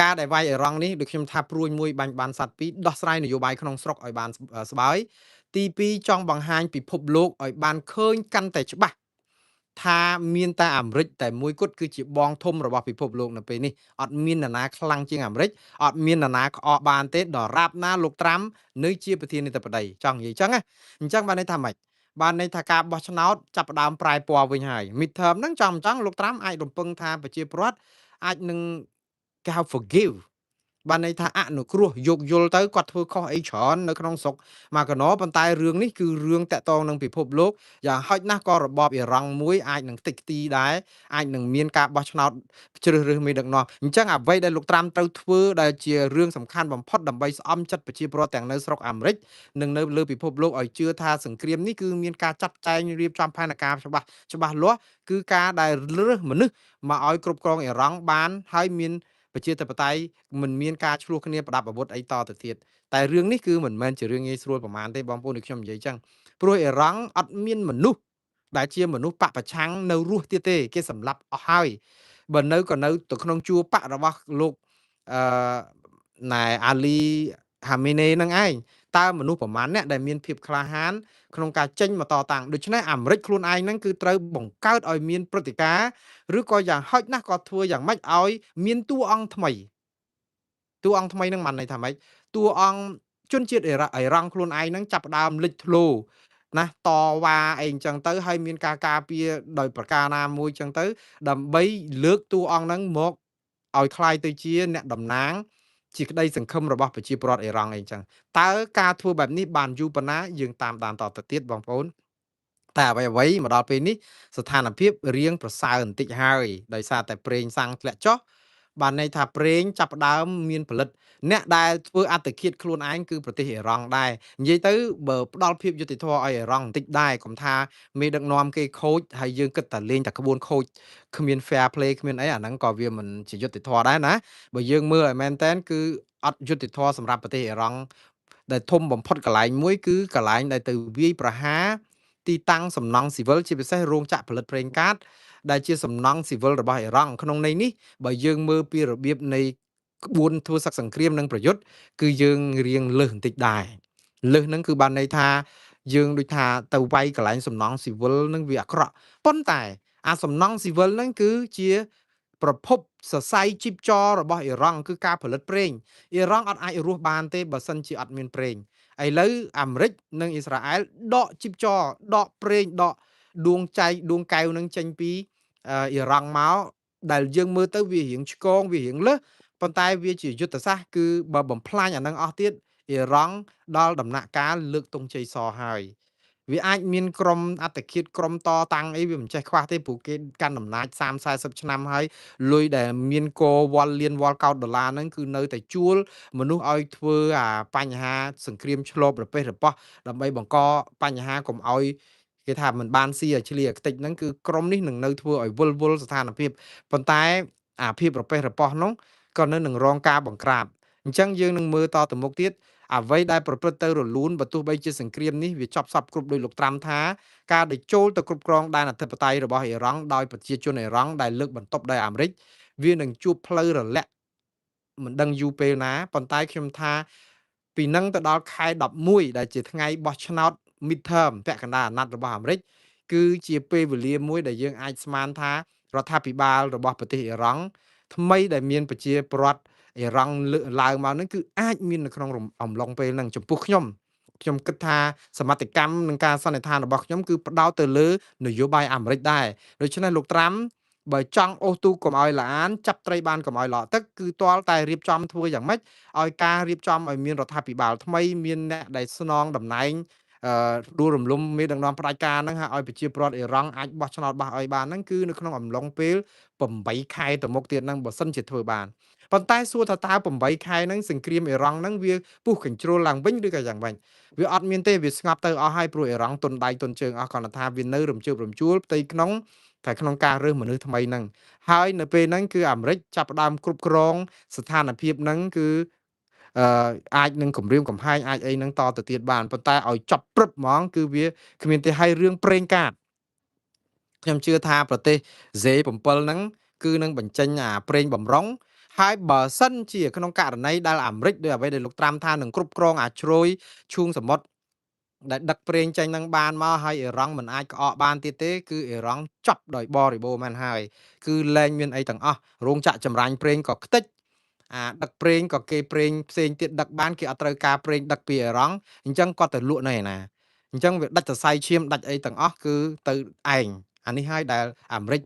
ការដែលវាយអ៊ីរ៉ង់នេះដូចខ្ញុំថាព្រួញមួយបាញ់បានសត្វពីរដោះស្រាយនយោបាយក្នុងស្រុកឲ្យបានស្បើយទី2ចង់បង្ហាញពិភពលោកឲ្យបានឃើញកាន់តែច្បាស់ថាមានតែអាមេរិកតែមួយគត់គឺជាបងធំរបស់ពិភពលោកនៅពេលនេះអត់មាននរណាខ្លាំងជាងអាមេរិកអត់មាននរណាក្អកបានទេដរាបណាលោកត្រាំនៅជាប្រធានាធិបតីចង់និយាយចឹងណាអញ្ចឹងបានន័យថាម៉េចបានន័យថាការបោះឆ្នោតចាប់ផ្ដើមប្រែពណ៌វិញហើយ midterm ហ្នឹងចង់ចង់លោកត្រាំអាចរំពឹងថាប្រជាពលរដ្ឋអាចនឹងគេហៅ forgive បានន័យថាអនុគ្រោះយោគយល់ទៅគាត់ធ្វើខុសអីច្រើននៅក្នុងស្រុកមកកណោប៉ុន្តែរឿងនេះគឺរឿងតាក់ទងនឹងពិភពលោកយ៉ាងហោចណាស់ក៏របបអ៊ីរ៉ង់មួយអាចនឹងតិចទីដែរអាចនឹងមានការបោះឆ្នោតជ្រើសរើសមេដឹកនាំអញ្ចឹងអ្វីដែលលោកត្រាំត្រូវធ្វើដែលជារឿងសំខាន់បំផុតដើម្បីស្អំចិត្តប្រជាពលរដ្ឋទាំងនៅស្រុកអាមេរិកនិងនៅលើពិភពលោកឲ្យជឿថាសង្គ្រាមនេះគឺមានការចាត់ចែងរៀបចំផែនការច្បាស់ច្បាស់លាស់គឺការដែលរើសមនុស្សមកឲ្យគ្រប់គ្រងអ៊ីរ៉ង់បានហើយមានប្រជាធិបតេយ្យមិនមានការឆ្លោះគ្នាប្រដាប់អាវុធអីតទៅទៀតតែរឿងនេះគឺមិនមែនជារឿងងាយស្រួលប្រហែលទេបងប្អូនដូចខ្ញុំនិយាយចឹងព្រោះអ៊ីរ៉ង់អត់មានមនុស្សដែលជាមនុស្សបពប្រឆាំងនៅរស់ទៀតទេគេសម្លាប់អស់ហើយបើនៅក៏នៅទៅក្នុងជួរបករបស់លោកអឺណែអាលីហាមីនេនឹងឯងតើមនុស្សប្រមាណអ្នកដែលមានភាពក្លាហានក្នុងការចេញមកតតាំងដូច្នេះអាមេរិកខ្លួនឯងហ្នឹងគឺត្រូវបង្កើតឲ្យមានព្រឹត្តិការណ៍ឬក៏យ៉ាងហោចណាស់ក៏ធ្វើយ៉ាងម៉េចឲ្យមានតួអង្គថ្មីតួអង្គថ្មីហ្នឹងបានន័យថាម៉េចតួអង្គជនជាតិអ៊ីរ៉ង់ខ្លួនឯងហ្នឹងចាប់ផ្ដើមលេចធ្លោណាតវ៉ាអីអញ្ចឹងទៅហើយមានការការពារដោយប្រការណាមួយអញ្ចឹងទៅដើម្បីលើកតួអង្គហ្នឹងមកឲ្យคล้ายទៅជាអ្នកតំណាងជាក្តីសង្ឃឹមរបស់ប្រជាពលរដ្ឋអ៊ីរ៉ង់អីចឹងតើការធ្វើបែបនេះបានយូរប៉ុណ្ណាយើងតាមដានតទៅទៀតបងប្អូនតែអ្វីៗមកដល់ពេលនេះស្ថានភាពរៀងប្រសើរបន្តិចហើយដោយសារតែប្រេងសាំងធ្លាក់ចុះ បានន័យថាប្រេងចាប់ផ្ដើមមានផលិតអ្នកដែលធ្វើអត្តឃាតខ្លួនឯងគឺប្រទេសអ៊ីរ៉ង់ដែរនិយាយទៅបើផ្ដល់ភាពយុត្តិធម៌ឲ្យអ៊ីរ៉ង់បន្តិចដែរកុំថាមេដឹកនាំគេខូចហើយយើងគិតតែលេងតែក្បួនខូចគ្មាន fair play គ្មានអីអាហ្នឹងក៏វាមិនជាយុត្តិធម៌ដែរណាបើយើងមើលឲ្យមែនតែនគឺអត់យុត្តិធម៌សម្រាប់ប្រទេសអ៊ីរ៉ង់ដែលធំបំផុតកន្លែងមួយគឺកន្លែងដែលទៅវាយប្រហារទីតាំងសំណង់ស៊ីវិលជាពិសេសរោងចក្រផលិតប្រេងកាតដែលជាសំណង់ស៊ីវិលរបស់អ៊ីរ៉ង់ក្នុងន័យនេះបើយើងមើលពីរបៀបនៃក្បួនធ្វើសឹកសង្គ្រាមនិងប្រយុទ្ធគឺយើងរៀងលើសបន្តិចដែរលើសហ្នឹងគឺបានន័យថាយើងដូចថាទៅវាយកន្លែងសំណង់ស៊ីវិលនឹងវាអាក្រក់ប៉ុន្តែអាសំណង់ស៊ីវិលហ្នឹងគឺជាប្រភពសរសៃជីបចររបស់អ៊ីរ៉ង់គឺការផលិតប្រេងអ៊ីរ៉ង់អត់អាចរស់បានទេបើសិនជាអត់មានប្រេងឥឡូវអាមេរិកនិងអ៊ីស្រាអែលដកជីបចរដកប្រេងដកដួងចៃដួងកែវនឹងចេញពីអ៊ីរ៉ង់មកដែលយើងមើលទៅវារៀងឆ្កងវារៀងលើសប៉ុន្តែវាជាយុទ្ធសាស្ត្រគឺបើបំផ្លាញអានឹងអស់ទៀតអ៊ីរ៉ង់ដល់ដំណាក់កាលលើកទង់ជ័យសហើយវាអាចមានក្រុមអត្តឃាតក្រុមតតាំងអីវាមិនចេះខ្វះទេព្រោះគេកាន់អំណាច30 40ឆ្នាំហើយលុយដែលមានកវល់លានវល់កោតដុល្លារហ្នឹងគឺនៅតែជួលមនុស្សឲ្យធ្វើអាបញ្ហាសង្គ្រាមឆ្លបរពេះរប៉ោះដើម្បីបង្កបញ្ហាកុំឲ្យគេថាមិនបានស៊ីឲ្យឆ្លៀខ្ទេចហ្នឹងគឺក្រុមនេះនឹងនៅធ្វើឲ្យវិលវល់ស្ថានភាពប៉ុន្តែអាភាពរពេះរប៉ោះនោះក៏នៅនឹងរងការបង្ក្រាបអញ្ចឹងយើងនឹងមើលតទៅមុខទៀតអ្វីដែលប្រព្រឹត្តទៅរលូនបើទោះបីជាសង្គ្រាមនេះវាចប់សពគ្រប់ដោយលោកត្រាំថាការដែលចូលទៅគ្រប់គ្រងដែនអធិបតេយ្យរបស់អ៊ីរ៉ង់ដោយប្រជាជនអ៊ីរ៉ង់ដែលលើកបន្ទប់ដោយអាមេរិកវានឹងជួបផ្លូវរលាក់មិនដឹងយូរពេលណាប៉ុន្តែខ្ញុំថាពីនឹងទៅដល់ខែ11ដែលជាថ្ងៃបោះឆ្នោត midterm ពាក់កណ្ដាលអាណត្តិរបស់អាមេរិកគឺជាពេលវេលាមួយដែលយើងអាចស្មានថារដ្ឋាភិបាលរបស់ប្រទេសអ៊ីរ៉ង់ថ្មីដែលមានប្រជាពលរដ្ឋអ៊ីរ៉ង់លើកឡើងមកហ្នឹងគឺអាចមាននៅក្នុងអំឡុងពេលហ្នឹងចំពោះខ្ញុំខ្ញុំគិតថាសមត្ថកម្មនិងការសន្និដ្ឋានរបស់ខ្ញុំគឺផ្ដោតទៅលើនយោបាយអាមេរិកដែរដូច្នេះលោកត្រាំបើចង់អូសទូកុំឲ្យលានចាប់ត្រីបានកុំឲ្យឡក់ទឹកគឺទាល់តែរៀបចំធ្វើយ៉ាងម៉េចឲ្យការរៀបចំឲ្យមានរដ្ឋាភិបាលថ្មីមានអ្នកដែលស្នងតំណែងដួលរំលំមេដឹកនាំផ្ដាច់ការហ្នឹងហើយឲ្យប្រជាពលរដ្ឋអ៊ីរ៉ង់អាចបោះឆ្នោតបោះឲ្យបានហ្នឹងគឺនៅក្នុងអំឡុងពេល8ខែទៅមុខទៀតហ្នឹងបើសិនជាធ្វើបានប៉ុន្តែសួរថាតើ8ខែហ្នឹងសង្គ្រាមអ៊ីរ៉ង់ហ្នឹងវាពុះកញ្ជ្រោលឡើងវិញឬក៏យ៉ាងម៉េចវាអត់មានទេវាស្ងប់ទៅអស់ហើយព្រោះអ៊ីរ៉ង់ទុនដៃទុនជើងអស់គ្រាន់តែថាវានៅរំជើបរំជួលផ្ទៃក្នុងតែក្នុងការរើសមនុស្សថ្មីហ្នឹងហើយនៅពេលហ្នឹងគឺអាមេរិកចាប់ផ្ដើមគ្រប់គ្រងស្ថានភាពហ្នឹងគឺអាចនឹងគម្រាមកំហែងអាចអីហ្នឹងតទៅទៀតបានប៉ុន្តែឲ្យចប់ព្រឹបហ្មងគឺវាគ្មានទេហើយរឿងប្រេងកាតខ្ញុំជឿថាប្រទេស Z7 ហ្នឹងគឺនឹងបញ្ចេញអាប្រេងបំរុងហើយបើសិនជាក្នុងករណីដែលអាមេរិកដោយអ្វីដែលលោកត្រាំថានឹងគ្រប់គ្រងអាជ្រោយឈូងសមុទ្រដែលដឹកប្រេងចេញនឹងបានមកហើយអ៊ីរ៉ង់មិនអាចក្អកបានទៀតទេគឺអ៊ីរ៉ង់ចប់ដោយបរិបូរណ៍មែនហើយគឺលែងមានអីទាំងអស់រោងចក្រចម្រាញ់ប្រេងក៏ខ្ទេចអាដឹកប្រេងក៏គេប្រេងផ្សេងទៀតដឹកបានគេអត់ត្រូវការប្រេងដឹកពីអ៊ីរ៉ង់អញ្ចឹងគាត់ទៅលក់នៅឯណាអញ្ចឹងវាដាច់សរសៃឈាមដាច់អីទាំងអស់គឺទៅឯងអានេះហើយដែលអាមេរិក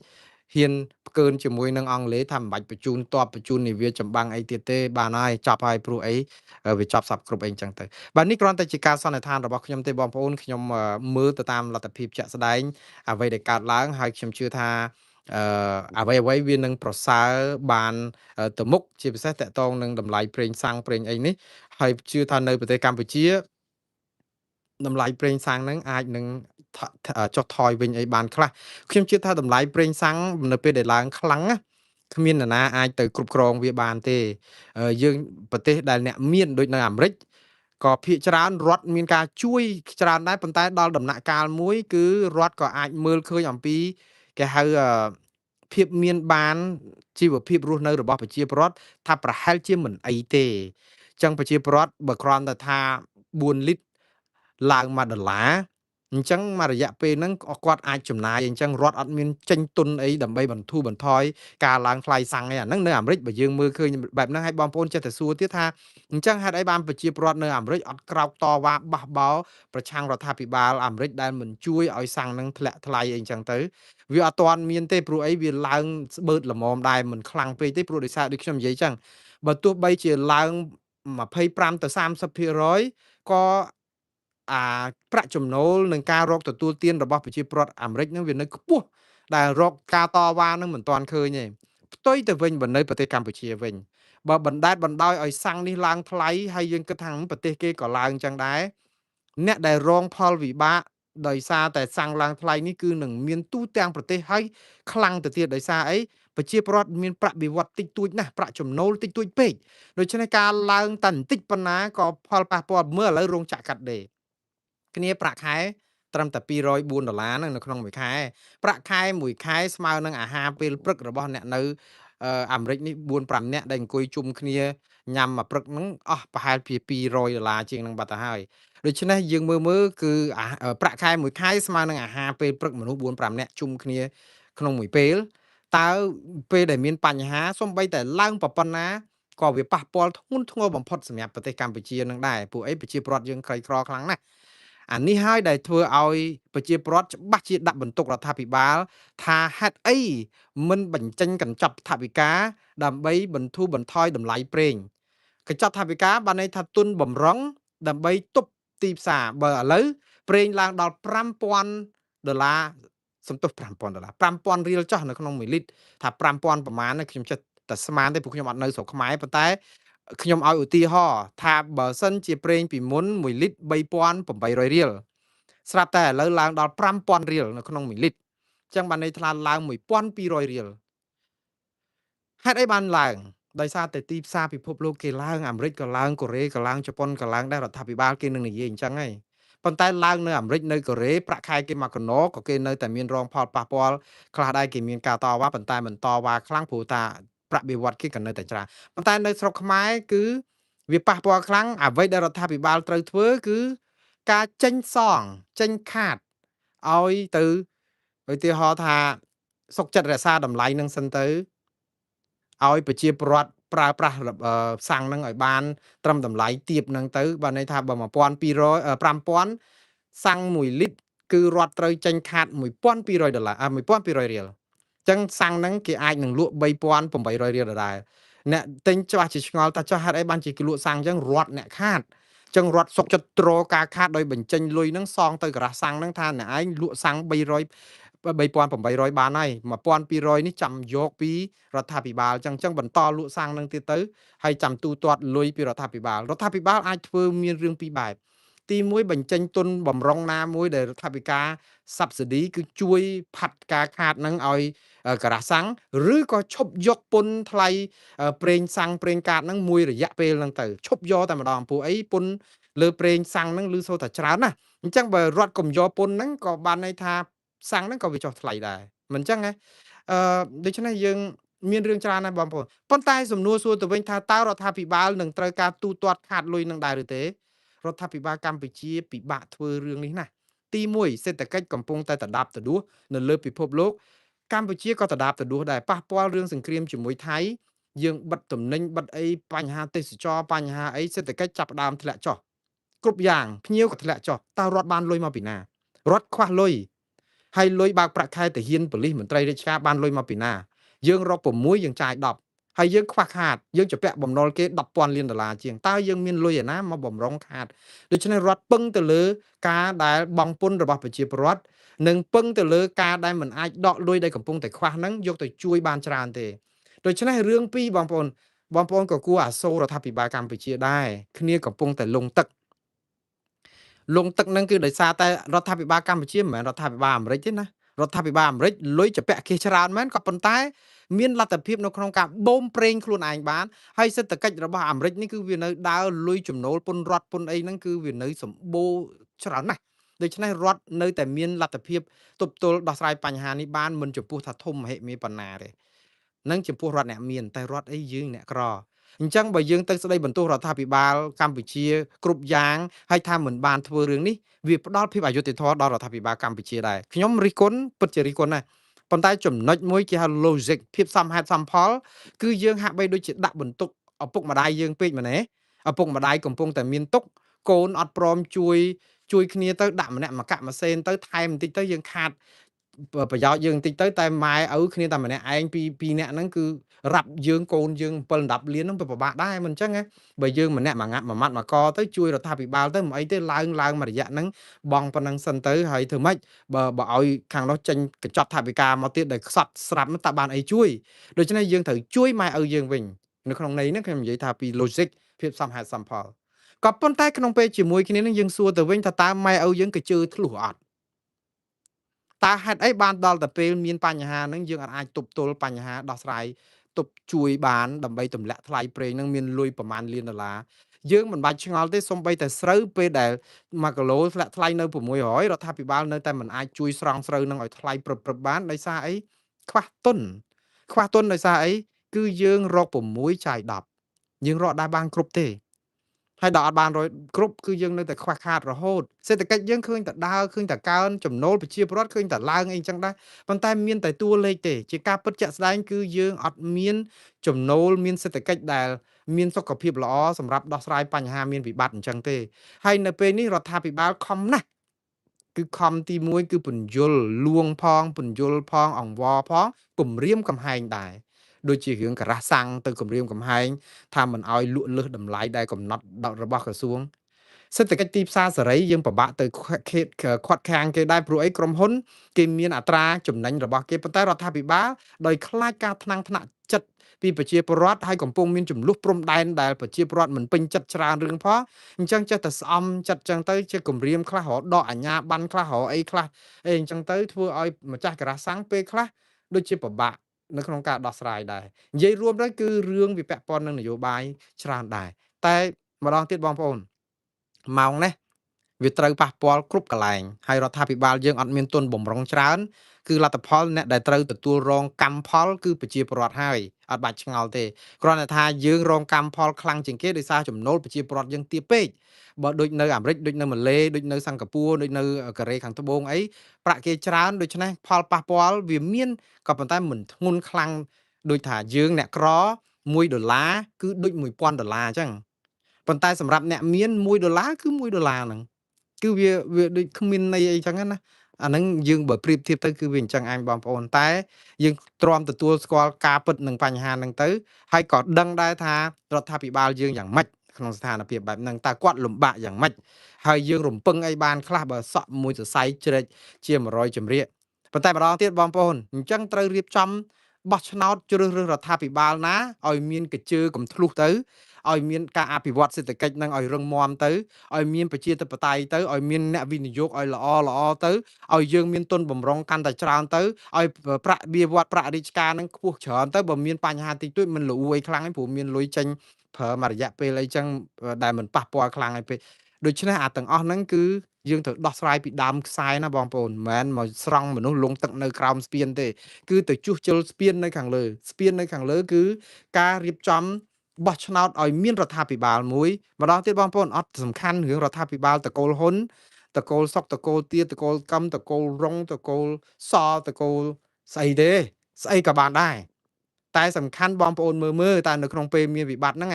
ហ៊ានផ្កើនជាមួយនឹងអង់គ្លេសថាមិនបាច់បញ្ជូនតបបញ្ជូននាវាចម្បាំងអីទៀតទេបានហើយចប់ហើយព្រោះអីវាចប់សពគ្រប់អីអញ្ចឹងទៅបាទនេះគ្រាន់តែជាការសន្និដ្ឋានរបស់ខ្ញុំទេបងប្អូនខ្ញុំមើលទៅតាមលទ្ធភាពជាក់ស្ដែងអ្វីដែលកើតឡើងហើយខ្ញុំជឿថាអ្វីអ្វីវានឹងប្រសើរបានទៅមុខជាពិសេសតកតងនឹងតម្លៃប្រេងសាំងប្រេងអីនេះហើយជឿថានៅប្រទេសកម្ពុជាតម្លៃប្រេងសាំងហ្នឹងអាចនឹងចុះថយវិញអីបានខ្លះខ្ញុំជឿថាតម្លៃប្រេងសាំងនៅពេលដែលឡើងខ្លាំងណាគ្មាននរណាអាចទៅគ្រប់គ្រងវាបានទេយើងប្រទេសដែលអ្នកមានដូចនៅអាមេរិកក៏ភាគច្រើនរដ្ឋមានការជួយច្រើនដែរប៉ុន្តែដល់ដំណាក់កាលមួយគឺរដ្ឋក៏អាចមើលឃើញអំពីគេហៅភាពមានបានជីវភាពរស់នៅរបស់ប្រជាពលរដ្ឋថាប្រហែលជាមិនអីទេអញ្ចឹងប្រជាពលរដ្ឋបើគ្រាន់តែថា4លីត្រឡើង1ដុល្លារអញ្ចឹងមួយរយៈពេលហ្នឹងគាត់អាចចំណាយអញ្ចឹងរដ្ឋអត់មានចេញទុនអីដើម្បីបន្ធូរបន្ថយការឡើងថ្លៃសាំងអីអាហ្នឹងនៅអាមេរិកបើយើងមើលឃើញបែបហ្នឹងឲ្យបងប្អូនចេះតែសួរទៀតថាអញ្ចឹងហេតុអីបានប្រជាពលរដ្ឋនៅអាមេរិកអត់ក្រោកតវ៉ាបះបោរប្រឆាំងរដ្ឋាភិបាលអាមេរិកដែលមិនជួយឲ្យសាំងហ្នឹងធ្លាក់ថ្លៃអីអញ្ចឹងទៅវាអត់ទាន់មានទេព្រោះអីវាឡើងស្បឺតល្មមដែរមិនខ្លាំងពេកទេព្រោះដោយសារដូចខ្ញុំនិយាយចឹងបើទោះបីជាឡើង25ទៅ30%ក៏អាប្រាក់ចំណូលនិងការរកទទួលទានរបស់ប្រជាពលរដ្ឋអាមេរិកនឹងវានៅខ្ពស់ដែលរកការតវ៉ានឹងមិនទាន់ឃើញទេផ្ ផ្ទុយទៅវិញបើនៅប្រទេសកម្ពុជាវិញបើបណ្ដែតបណ្ដោយឲ្យសាំងនេះឡើងថ្លៃហើយយើងគិតថាប្រទេសគេក៏ឡើងចឹងដែរអ្នកដែលរងផលវិបាកដោយសារតែសាំងឡើងថ្លៃនេះគឺនឹងមានទូទាំងប្រទេសហើយខ្លាំងទៅទៀតដោយសារអីប្រជាពលរដ្ឋមានប្រាក់បៀវត្សតិចតួចណាស់ប្រាក់ចំណូលតិចតួចពេកដូច្នេះការឡើងតែបន្តិចប៉ុណ្ណាក៏ផលប៉ះពាល់មើលឥឡូវរោងចក្រកាត់ដេរគ្នាប្រាក់ខែត្រឹមតែ204ដុល្លារហ្នឹងនៅក្នុងមួយខែប្រាក់ខែមួយខែស្មើនឹងអាហារពេលព្រឹករបស់អ្នកនៅអាមេរិកនេះ4 5នាក់ដែលអង្គុយជុំគ្នាញ៉ាំមួយព្រឹកហ្នឹងអស់ប្រហែលពី200ដុល្លារជាងហ្នឹងបាត់ទៅហើយដូច្នេះយើងមើលមើលគឺប្រាក់ខែមួយខែស្មើនឹងអាហារពេលព្រឹកមនុស្ស4 5នាក់ជុំគ្នាក្នុងមួយពេលតើពេលដែលមានបញ្ហាសំបីតែឡើងប៉ុណ្ណាក៏វាប៉ះពាល់ធ្ងន់ធ្ងរបំផុតសម្រាប់ប្រទេសកម្ពុជានឹងដែរពួកអីប្រជាពលរដ្ឋយើងក្រីក្រខ្លាំងណាស់អានេះហើយដែលធ្វើឲ្យប្រជាពលរដ្ឋច្បាស់ជាដាក់បន្ទុករដ្ឋាភិបាលថាហេតុអីមិនបញ្ចេញកញ្ចប់ថវិកាដើម្បីបន្ធូរបន្ថយតម្លៃប្រេងកញ្ចប់ថវិកាបានន័យថាទុនបំរុងដើម្បីទប់ទីផ្សារបើឥឡូវប្រេងឡើងដល់5000ដុល្លារសំទោស5000ដុល្លារ5000រៀលចុះនៅក្នុង1លីត្រថា5000ប្រមាណខ្ញុំចិត្តតែស្មានទេព្រោះខ្ញុំអត់នៅស្រុកខ្មែរប៉ុន្តែខ្ញុំឲ្យឧទាហរណ៍ថាបើសិនជាប្រេងពីមុន1លីត្រ3800រៀលស្រាប់តែឥឡូវឡើងដល់5000រៀលនៅក្នុង1លីត្រអញ្ចឹងបានន័យថាឡើង1200រៀលហេតុអីបានឡើងដោយសារតែទីផ្សារពិភពលោកគេឡើងអាមេរិកក៏ឡើងកូរ៉េក៏ឡើងជប៉ុនក៏ឡើងដែររដ្ឋាភិបាលគេនឹងនិយាយអញ្ចឹងហើយប៉ុន្តែឡើងនៅអាមេរិកនៅកូរ៉េប្រាក់ខែគេមកកណោក៏គេនៅតែមានរងផលប៉ះពាល់ខ្លះដែរគេមានការតវ៉ាប៉ុន្តែមិនតវ៉ាខ្លាំងព្រោះថាប្រាក់បៀវត្សគេក៏នៅតែច្រើនប៉ុន្តែនៅស្រុកខ្មែរគឺវាប៉ះពាល់ខ្លាំងអ្វីដែលរដ្ឋាភិបាលត្រូវធ្វើគឺការចេញសងចេញខាតឲ្យទៅឧទាហរណ៍ថាសុកចិត្តរក្សាតម្លៃនឹងសិនទៅឲ្យប្រជាពលរដ្ឋប្រើប្រាស់សាំងនឹងឲ្យបានត្រឹមតម្លៃទាបនឹងទៅបានន័យថាបើ1200 5000សាំង1លីត្រគឺរដ្ឋត្រូវចេញខាត1200ដុល្លារ1200រៀលអញ្ចឹងសាំងហ្នឹងគេអាចនឹងលក់3800រៀលដដែលអ្នកទិញច្បាស់ជាឆ្ងល់ថាចុះហេតុអីបានជាគេលក់សាំងអញ្ចឹងរដ្ឋអ្នកខាតអញ្ចឹងរដ្ឋសុកចិត្តទ្រការខាតដោយបញ្ចេញលុយហ្នឹងសងទៅការ៉ាស់សាំងហ្នឹងថាអ្នកឯងលក់សាំង3800បានហើយ1200នេះចាំយកពីរដ្ឋាភិបាលអញ្ចឹងបន្តលក់សាំងនឹងទៀតទៅហើយចាំទូទាត់លុយពីរដ្ឋាភិបាលរដ្ឋាភិបាលអាចធ្វើមានរឿងពីរបែបទី1បញ្ចេញទុនបំរុងណាមួយដែលរដ្ឋាភិបាល subsidy គឺជួយផាត់ការខាតនឹងឲ្យការ៉ាស់សាំងឬក៏ឈប់យកពន្ធថ្លៃប្រេងសាំងប្រេងកាតនឹងមួយរយៈពេលហ្នឹងទៅឈប់យកតែម្ដងពួកអីពន្ធលើប្រេងសាំងហ្នឹងឮសូរតែច្រើនណាស់អញ្ចឹងបើរដ្ឋកុំយកពន្ធហ្នឹងក៏បានន័យថាសាំងហ្នឹងក៏វាចុះថ្លៃដែរមិនអញ្ចឹងហ៎ដូច្នេះយើងមានរឿងច្រើនណាស់បងប្អូនប៉ុន្តែសំណួរសួរទៅវិញថាតើរដ្ឋាភិបាលនឹងត្រូវការទូទាត់ខាតលុយនឹងដែរឬទេរដ្ឋាភិបាលកម្ពុជាពិបាកធ្វើរឿងនេះណាស់ទី1សេដ្ឋកិច្ចកំពុងតែតដាបតដួសនៅលើពិភពលោកកម្ពុជាក៏តដាបតដួសដែរប៉ះពាល់រឿងសង្គ្រាមជាមួយថៃយើងបិទទំនិញបិទអីបញ្ហាទេសចរបញ្ហាអីសេដ្ឋកិច្ចចាប់ផ្ដើមធ្លាក់ចុះគ្រប់យ៉ាងភ្ញៀវក៏ធ្លាក់ចុះតើរដ្ឋបានលុយមកពីណារដ្ឋខ្វះលុយហើយលុយបើកប្រាក់ខែទាហានប៉ូលីសមន្ត្រីរាជការបានលុយមកពីណាយើងរក6យើងចាយ10ហើយយើងខ្វះខាតយើងជំពាក់បំណុលគេ10,000លានដុល្លារជាងតើយើងមានលុយឯណាមកបំរុងខាតដូច្នេះរដ្ឋពឹងទៅលើការដែលបង់ពន្ធរបស់ប្រជាពលរដ្ឋនិងពឹងទៅលើការដែលមិនអាចដកលុយដែលកំពុងតែខ្វះហ្នឹងយកទៅជួយបានច្រើនទេដូច្នេះរឿងពីរបងប្អូនក៏គួរអាសូររដ្ឋាភិបាលកម្ពុជាដែរគ្នាកំពុងតែលងទឹកហ្នឹងគឺដោយសារតែរដ្ឋាភិបាលកម្ពុជាមិនមែនរដ្ឋាភិបាលអាមេរិកទេណារដ្ឋាភិបាលអាមេរិកលុយជំពាក់គេច្រើនមែនក៏ប៉ុន្តែមានលទ្ធភាពនៅក្នុងការបូមប្រេងខ្លួនឯងបានហើយសេដ្ឋកិច្ចរបស់អាមេរិកនេះគឺវានៅដើរលុយចំណូលពន្ធរដ្ឋពន្ធអីហ្នឹងគឺវានៅសម្បូរច្រើនណាស់ដូច្នេះរដ្ឋនៅតែមានលទ្ធភាពទប់ទល់ដោះស្រាយបញ្ហានេះបានមិនចំពោះថាធំមហិមាប៉ុណ្ណាទេនឹងចំពោះរដ្ឋអ្នកមានតែរដ្ឋអីយើងអ្នកក្រអញ្ចឹងបើយើងទៅស្ដីបន្ទោសរដ្ឋាភិបាលកម្ពុជាគ្រប់យ៉ាងហើយថាមិនបានធ្វើរឿងនេះវាផ្ដល់ភាពអយុត្តិធម៌ដល់រដ្ឋាភិបាលកម្ពុជាដែរខ្ញុំរិះគន់ពិតជារិះគន់ណាស់ប៉ុន្តែចំណុចមួយគេហៅ logic ភាពសមហេតុសមផលគឺយើងហាក់បីដូចជាដាក់បន្ទុកឪពុកម្ដាយយើងពេកម្នេះឪពុកម្ដាយកំពុងតែមានទុក្ខកូនអត់ព្រមជួយគ្នាទៅដាក់ម្នាក់មកកាក់មួយសេនទៅថែមបន្តិចទៅយើងខាតប្រយោជន៍យើងបន្តិចទៅតែម៉ែឪគ្នាតែម្នាក់ឯងពីរនាក់ហ្នឹងគឺ រាប់យើងកូនយើង7 10លានហ្នឹងទៅពិបាកដែរមិនអញ្ចឹងណាបើយើងម្នាក់មួយងាប់មួយម៉ាត់មួយកទៅជួយរដ្ឋាភិបាលទៅមិនអីទេឡើងឡើងមួយរយៈហ្នឹងបងប៉ុណ្ណឹងសិនទៅហើយធ្វើម៉េចបើឲ្យខាងនោះចេញកញ្ចប់ថវិកាមកទៀតដែលខ្សត់ស្រាប់នោះតើបានអីជួយដូច្នេះយើងត្រូវជួយម៉ែឪយើងវិញនៅក្នុងន័យហ្នឹងខ្ញុំនិយាយថាពី logic ភាពសមហេតុសមផលក៏ប៉ុន្តែក្នុងពេលជាមួយគ្នានឹងយើងសួរទៅវិញថាតើម៉ែឪយើងក៏ជឿធ្លុះអត់តើហេតុអីបានដល់ទៅពេលមានបញ្ហាហ្នឹងយើងអាចទប់ទល់បញ្ហាដោះស្រាយទប់ជួយបានដើម្បីទម្លាក់ថ្លៃប្រេងហ្នឹងមានលុយប្រមាណលានដុល្លារយើងមិនបាច់ឆ្ងល់ទេសំបីតែស្រូវពេលដែល1គីឡូធ្លាក់ថ្លៃនៅ600រដ្ឋាភិបាលនៅតែមិនអាចជួយស្រង់ស្រូវនឹងឲ្យថ្លៃព្រឹបព្រឹបបានដោយសារអីខ្វះទុនខ្វះទុនដោយសារអីគឺយើងរក6ចាយ10យើងរកដែរបានគ្រប់ទេហើយដល់អត់បានរយគ្រប់គឺយើងនៅតែខ្វះខាតរហូតសេដ្ឋកិច្ចយើងឃើញតែដើរឃើញតែកើនចំណូលប្រជាពលរដ្ឋឃើញតែឡើងអីចឹងដែរប៉ុន្តែមានតែតួលេខទេជាការពិតជាក់ស្ដែងគឺយើងអត់មានចំណូលមានសេដ្ឋកិច្ចដែលមានសុខភាពល្អសម្រាប់ដោះស្រាយបញ្ហាមានវិបត្តិអញ្ចឹងទេហើយនៅពេលនេះរដ្ឋាភិបាលខំណាស់គឺខំទី1គឺពន្យល់លួងផងពន្យល់ផងអង្វរផងគំរាមកំហែងដែរដូចជារឿងការ៉ាស់សាំងទៅគម្រាមកំហែងថាមិនអោយលក់លើសតម្លៃដែលកំណត់របស់ក្រសួងសេដ្ឋកិច្ចទីផ្សារសេរីយើងពិបាកទៅខេតខាត់ខាំងគេដែរព្រោះអីក្រុមហ៊ុនគេមានអត្រាចំណេញរបស់គេប៉ុន្តែរដ្ឋាភិបាលដោយខ្លាចការថ្នាំងថ្នាក់ចិត្តពីប្រជាពលរដ្ឋហើយកំពុងមានចំនួនព្រំដែនដែលប្រជាពលរដ្ឋមិនពេញចិត្តច្រើនរឿងផងអញ្ចឹងចេះតែស្អំចិត្តចឹងទៅជាគម្រាមខ្លះរដកអាញាបានខ្លះរអីខ្លះអីអញ្ចឹងទៅធ្វើឲ្យម្ចាស់ការ៉ាស់សាំងពេលខ្លះដូចជាពិបាកនៅក្នុងការដោះស្រាយដែរនិយាយរួមទៅគឺរឿងវាពាក់ព័ន្ធនឹងនយោបាយច្រើនដែរតែម្ដងទៀតបងប្អូនម៉ោងនេះវាត្រូវប៉ះពាល់គ្រប់កន្លែងហើយរដ្ឋាភិបាលយើងអត់មានទុនបំរុងច្រើនគឺលទ្ធផលអ្នកដែលត្រូវទទួលរងកម្មផលគឺប្រជាពលរដ្ឋហើយអត់បាច់ឆ្ងល់ទេគ្រាន់តែថាយើងរងកម្មផលខ្លាំងជាងគេដោយសារចំណូលប្រជាពលរដ្ឋយើងទាបពេកបើដូចនៅអាមេរិកដូចនៅម៉ាឡេដូចនៅសិង្ហបុរីដូចនៅកូរ៉េខាងត្បូងអីប្រាក់គេច្រើនដូច្នេះផលប៉ះពាល់វាមានក៏ប៉ុន្តែមិនធ្ងន់ខ្លាំងដូចថាយើងអ្នកក្រ1ដុល្លារគឺដូច1000ដុល្លារអញ្ចឹងប៉ុន្តែសម្រាប់អ្នកមាន1ដុល្លារគឺ1ដុល្លារហ្នឹងគឺវាដូចគ្មានន័យអីចឹងណាអាហ្នឹងយើងបើប្រៀបធៀបទៅគឺវាអញ្ចឹងឯងបងប្អូនតែយើងទ្រាំទទួលស្គាល់ការពិតនឹងបញ្ហាហ្នឹងទៅហើយក៏ដឹងដែរថារដ្ឋាភិបាលយើងយ៉ាងម៉េចក្នុងស្ថានភាពបែបហ្នឹងតើគាត់លំបាកយ៉ាងម៉េចហើយយើងរំពឹងអីបានខ្លះបើសក់មួយសរសៃជ្រែកជា100ចម្រៀកប៉ុន្តែម្ដងទៀតបងប្អូនអញ្ចឹងត្រូវរៀបចំបោះឆ្នោតជ្រើសរើសរដ្ឋាភិបាលណាឲ្យមានកជើកំធ្លុះទៅឲ្យមានការអភិវឌ្ឍសេដ្ឋកិច្ចនឹងឲ្យរឹងមាំទៅឲ្យមានប្រជាធិបតេយ្យទៅឲ្យមានអ្នកវិនិយោគឲ្យល្អល្អទៅឲ្យយើងមានទុនបំរុងកាន់តែច្រើនទៅឲ្យប្រាក់បៀវត្សប្រាក់រាជការនឹងខ្ពស់ច្រើនទៅបើមានបញ្ហាតិចតួចមិនលអួយខ្លាំងឯងព្រោះមានលុយចេញប្រើមួយរយៈពេលអីចឹងដែលមិនប៉ះពាល់ខ្លាំងឯពេកដូច្នេះអាទាំងអស់ហ្នឹងគឺយើងត្រូវដោះស្រាយពីដើមខ្សែណាបងប្អូនមិនមែនមកស្រង់មនុស្សលងទឹកនៅក្រោមស្ពានទេគឺទៅជួសជុលស្ពាននៅខាងលើស្ពាននៅខាងលើគឺការរៀបចំបោះឆ្នោតឲ្យមានរដ្ឋាភិបាលមួយម្ដងទៀតបងប្អូនអត់សំខាន់រឿងរដ្ឋាភិបាលតកូលហ៊ុនតកូលសុកតកូលទាតកូលកម្មតកូលរុងតកូលសតកូលស្អីទេស្អីក៏បានដែរតែសំខាន់បងប្អូនមើលតើនៅក្នុងពេលមានវិបត្តិហ្នឹង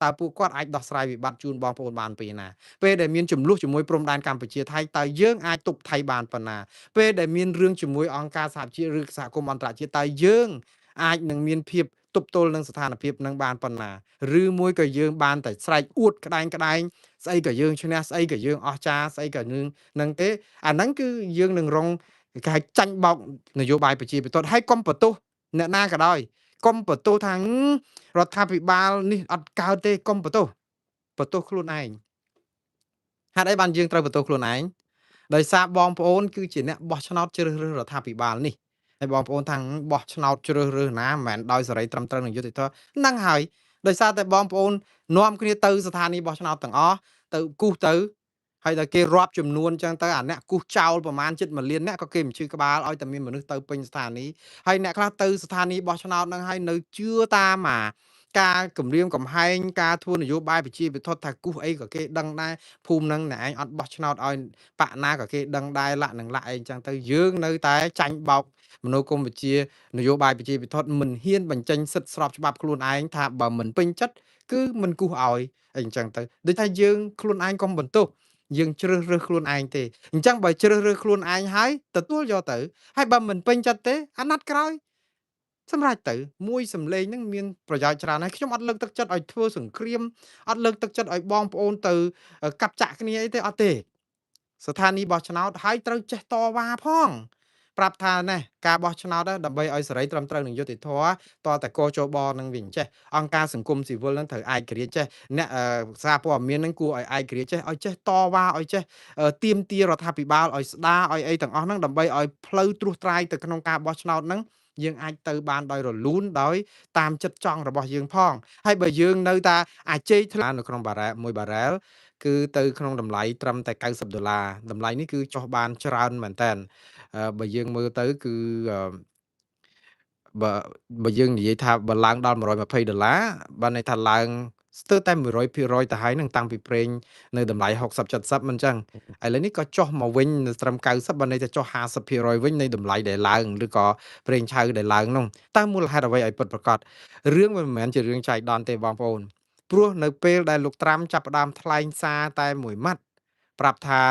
តើពួកគាត់អាចដោះស្រាយវិបត្តិជូនបងប្អូនបានពេលណាពេលដែលមានចំនួនជាមួយព្រំដែនកម្ពុជាថៃតើយើងអាចទប់ថៃបានប៉ុណ្ណាពេលដែលមានរឿងជាមួយអង្គការសហជីវឬសហគមន៍អន្តរជាតិតើយើងអាចនឹងមានភាពទប់ទល់នឹងស្ថានភាពនឹងបានប៉ុណ្ណាឬមួយក៏យើងបានតែស្រែកអួតក្តែងក្តែងស្អីក៏យើងឈ្នះស្អីក៏យើងអស្ចារ្យស្អីក៏នឹងនឹងទេអាហ្នឹងគឺយើងនឹងរងគេហៅចាញ់បោកនយោបាយប្រជាពិធហើយកុំបន្ទោសអ្នកណាក៏ដោយកុំបន្ទោសថារដ្ឋាភិបាលនេះអត់កើតទេកុំបន្ទោសបន្ទោសខ្លួនឯងហេតុអីបានយើងត្រូវបន្ទោសខ្លួនឯងដោយសារបងប្អូនគឺជាអ្នកបោះឆ្នោតជ្រើសរើសរដ្ឋាភិបាលនេះហើយបងប្អូនថាបោះឆ្នោតជ្រើសរើសណាមិនមែនដោយសេរីត្រឹមត្រូវនឹងយុត្តិធម៌ហ្នឹងហើយដោយសារតែបងប្អូននាំគ្នាទៅស្ថានីយ៍បោះឆ្នោតទាំងអស់ទៅគូសទៅហើយដល់គេរាប់ចំនួនចឹងទៅអាអ្នកគូសចោលប្រហែលជិត1លានអ្នកក៏គេមិនជឿក្បាលឲ្យតែមានមនុស្សទៅពេញស្ថានីយ៍ហើយអ្នកខ្លះទៅស្ថានីយ៍បោះឆ្នោតហ្នឹងហើយនៅជឿតាមអាការគម្រាមកំហែងការធ្វើនយោបាយប្រជាពិធថាគូសអីក៏គេដឹងដែរភូមិហ្នឹងអ្នកឯងអត់បោះឆ្នោតឲ្យបកណាក៏គេដឹងដែរលាក់នឹងលាក់អីចឹងទៅយើងនៅតែចាញ់បោកមនោគមវិជ្ជានយោបាយប្រជាពិធមិនហ៊ានបញ្ចេញសិទ្ធិស្របច្បាប់ខ្លួនឯងថាបើមិនពេញចិត្តគឺមិនគូសឲ្យអីចឹងទៅដូចថាយើងខ្លួនឯងកុំបន្ទោសយើងជ្រើសរើសខ្លួនឯងទេអញ្ចឹងបើជ្រើសរើសខ្លួនឯងហើយទទួលយកទៅហើយបើមិនពេញចិត្តទេអាណត្តិក្រោយ សម្រាប់ទៅមួយសម្លេងហ្នឹងមានប្រយោជន៍ច្រើនហើយខ្ញុំអត់លើកទឹកចិត្តឲ្យធ្វើសង្គ្រាមអត់លើកទឹកចិត្តឲ្យបងប្អូនទៅកាប់ចាក់គ្នាអីទេអត់ទេស្ថានីយ៍បោះឆ្នោតហើយត្រូវចេះតវ៉ាផងប្រាប់ថាណែការបោះឆ្នោតដើម្បីឲ្យសេរីត្រឹមត្រូវនឹងយុត្តិធម៌តតែកោជបនឹងវាអញ្ចេះអង្គការសង្គមស៊ីវិលនឹងត្រូវឯករាជ្យចេះអ្នកសារព័ត៌មាននឹងគួរឲ្យឯករាជ្យចេះឲ្យចេះតវ៉ាឲ្យចេះទាមទាររដ្ឋាភិបាលឲ្យស្ដារឲ្យអីទាំងអស់ហ្នឹងដើម្បីឲ្យផ្លូវត្រួសត្រាយទៅក្នុងការបោះឆ្នោតហ្នឹងយើងអាចទៅបានដោយរលូនដោយតាមចិត្តចង់របស់យើងផងហើយបើយើងនៅតែអាជ័យថ្លានៅក្នុងបារ៉ែលមួយបារ៉ែលគឺទៅក្នុងតម្លៃត្រឹមតែ90ដុល្លារតម្លៃនេះគឺចុះបានច្រើនមែនតើបើយើងមើលទៅគឺបើយើងនិយាយថាបើឡើងដល់120ដុល្លារបានន័យថាឡើងស្ទើរតែ100%ទៅហើយនឹងតាំងពីប្រេងនៅតម្លៃ60 70មិនចឹងឥឡូវនេះក៏ចុះមកវិញនៅត្រឹម90បានន័យថាចុះ50%វិញនៃតម្លៃដែលឡើងឬក៏ប្រេងឆៅដែលឡើងនោះតើមូលហេតុអ្វីឲ្យពិតប្រាកដរឿងវាមិនមែនជារឿងចៃដន្យទេបងប្អូនព្រោះនៅពេលដែលលោកត្រាំចាប់ផ្ដើមថ្លែងសារតែមួយម៉ាត់ប្រាប់ថា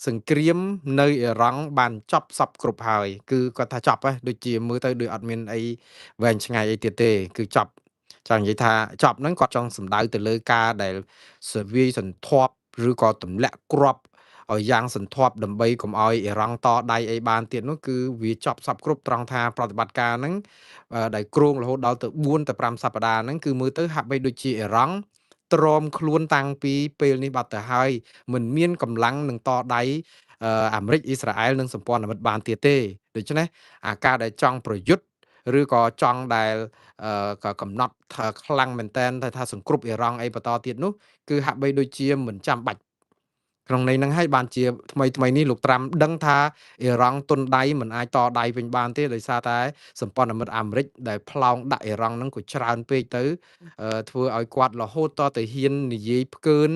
សង្គ្រាមនៅអ៊ីរ៉ង់បានចប់សពគ្រប់ហើយគឺគាត់ថាចប់ហើយដូចជាមើលទៅដូចអត់មានអីវែងឆ្ងាយអីទៀតទេគឺចប់ចង់និយាយថាចប់ហ្នឹងគាត់ចង់សម្ដៅទៅលើការដែលវាយសន្ធាប់ឬក៏ទម្លាក់គ្រាប់ឲ្យយ៉ាងសន្ធាប់ដើម្បីកុំឲ្យអ៊ីរ៉ង់តដៃអីបានទៀតនោះគឺវាចប់សពគ្រប់ត្រង់ថាប្រតិបត្តិការហ្នឹងដែលគ្រោងរហូតដល់ទៅ4ទៅ5សប្តាហ៍ហ្នឹងគឺមើលទៅហាក់បីដូចជាអ៊ីរ៉ង់ទ្រាំខ្លួនតាំងពីពេលនេះបាត់ទៅហើយមិនមានកម្លាំងនឹងតដៃអាមេរិកអ៊ីស្រាអែលនិងសម្ព័ន្ធមិត្តបានទៀតទេដូច្នេះអាការដែលចង់ប្រយុទ្ធឬក៏ចង់ដែលកំណត់ខ្លាំងមែនតែនថាសង្គ្រប់អ៊ីរ៉ង់អីបន្តទៀតនោះគឺហាក់បីដូចជាមិនចាំបាច់ក្នុងន័យហ្នឹងហើយបានជាថ្មីថ្មីនេះលោកត្រាំដឹងថាអ៊ីរ៉ង់ទុនដៃមិនអាចតដៃវិញបានទេដោយសារតែសម្ព័ន្ធមិត្តអាមេរិកដែលប្លោងដាក់អ៊ីរ៉ង់ហ្នឹងក៏ច្រើនពេកទៅធ្វើឲ្យគាត់រហូតតទៅហ៊ាននិយាយផ្កើន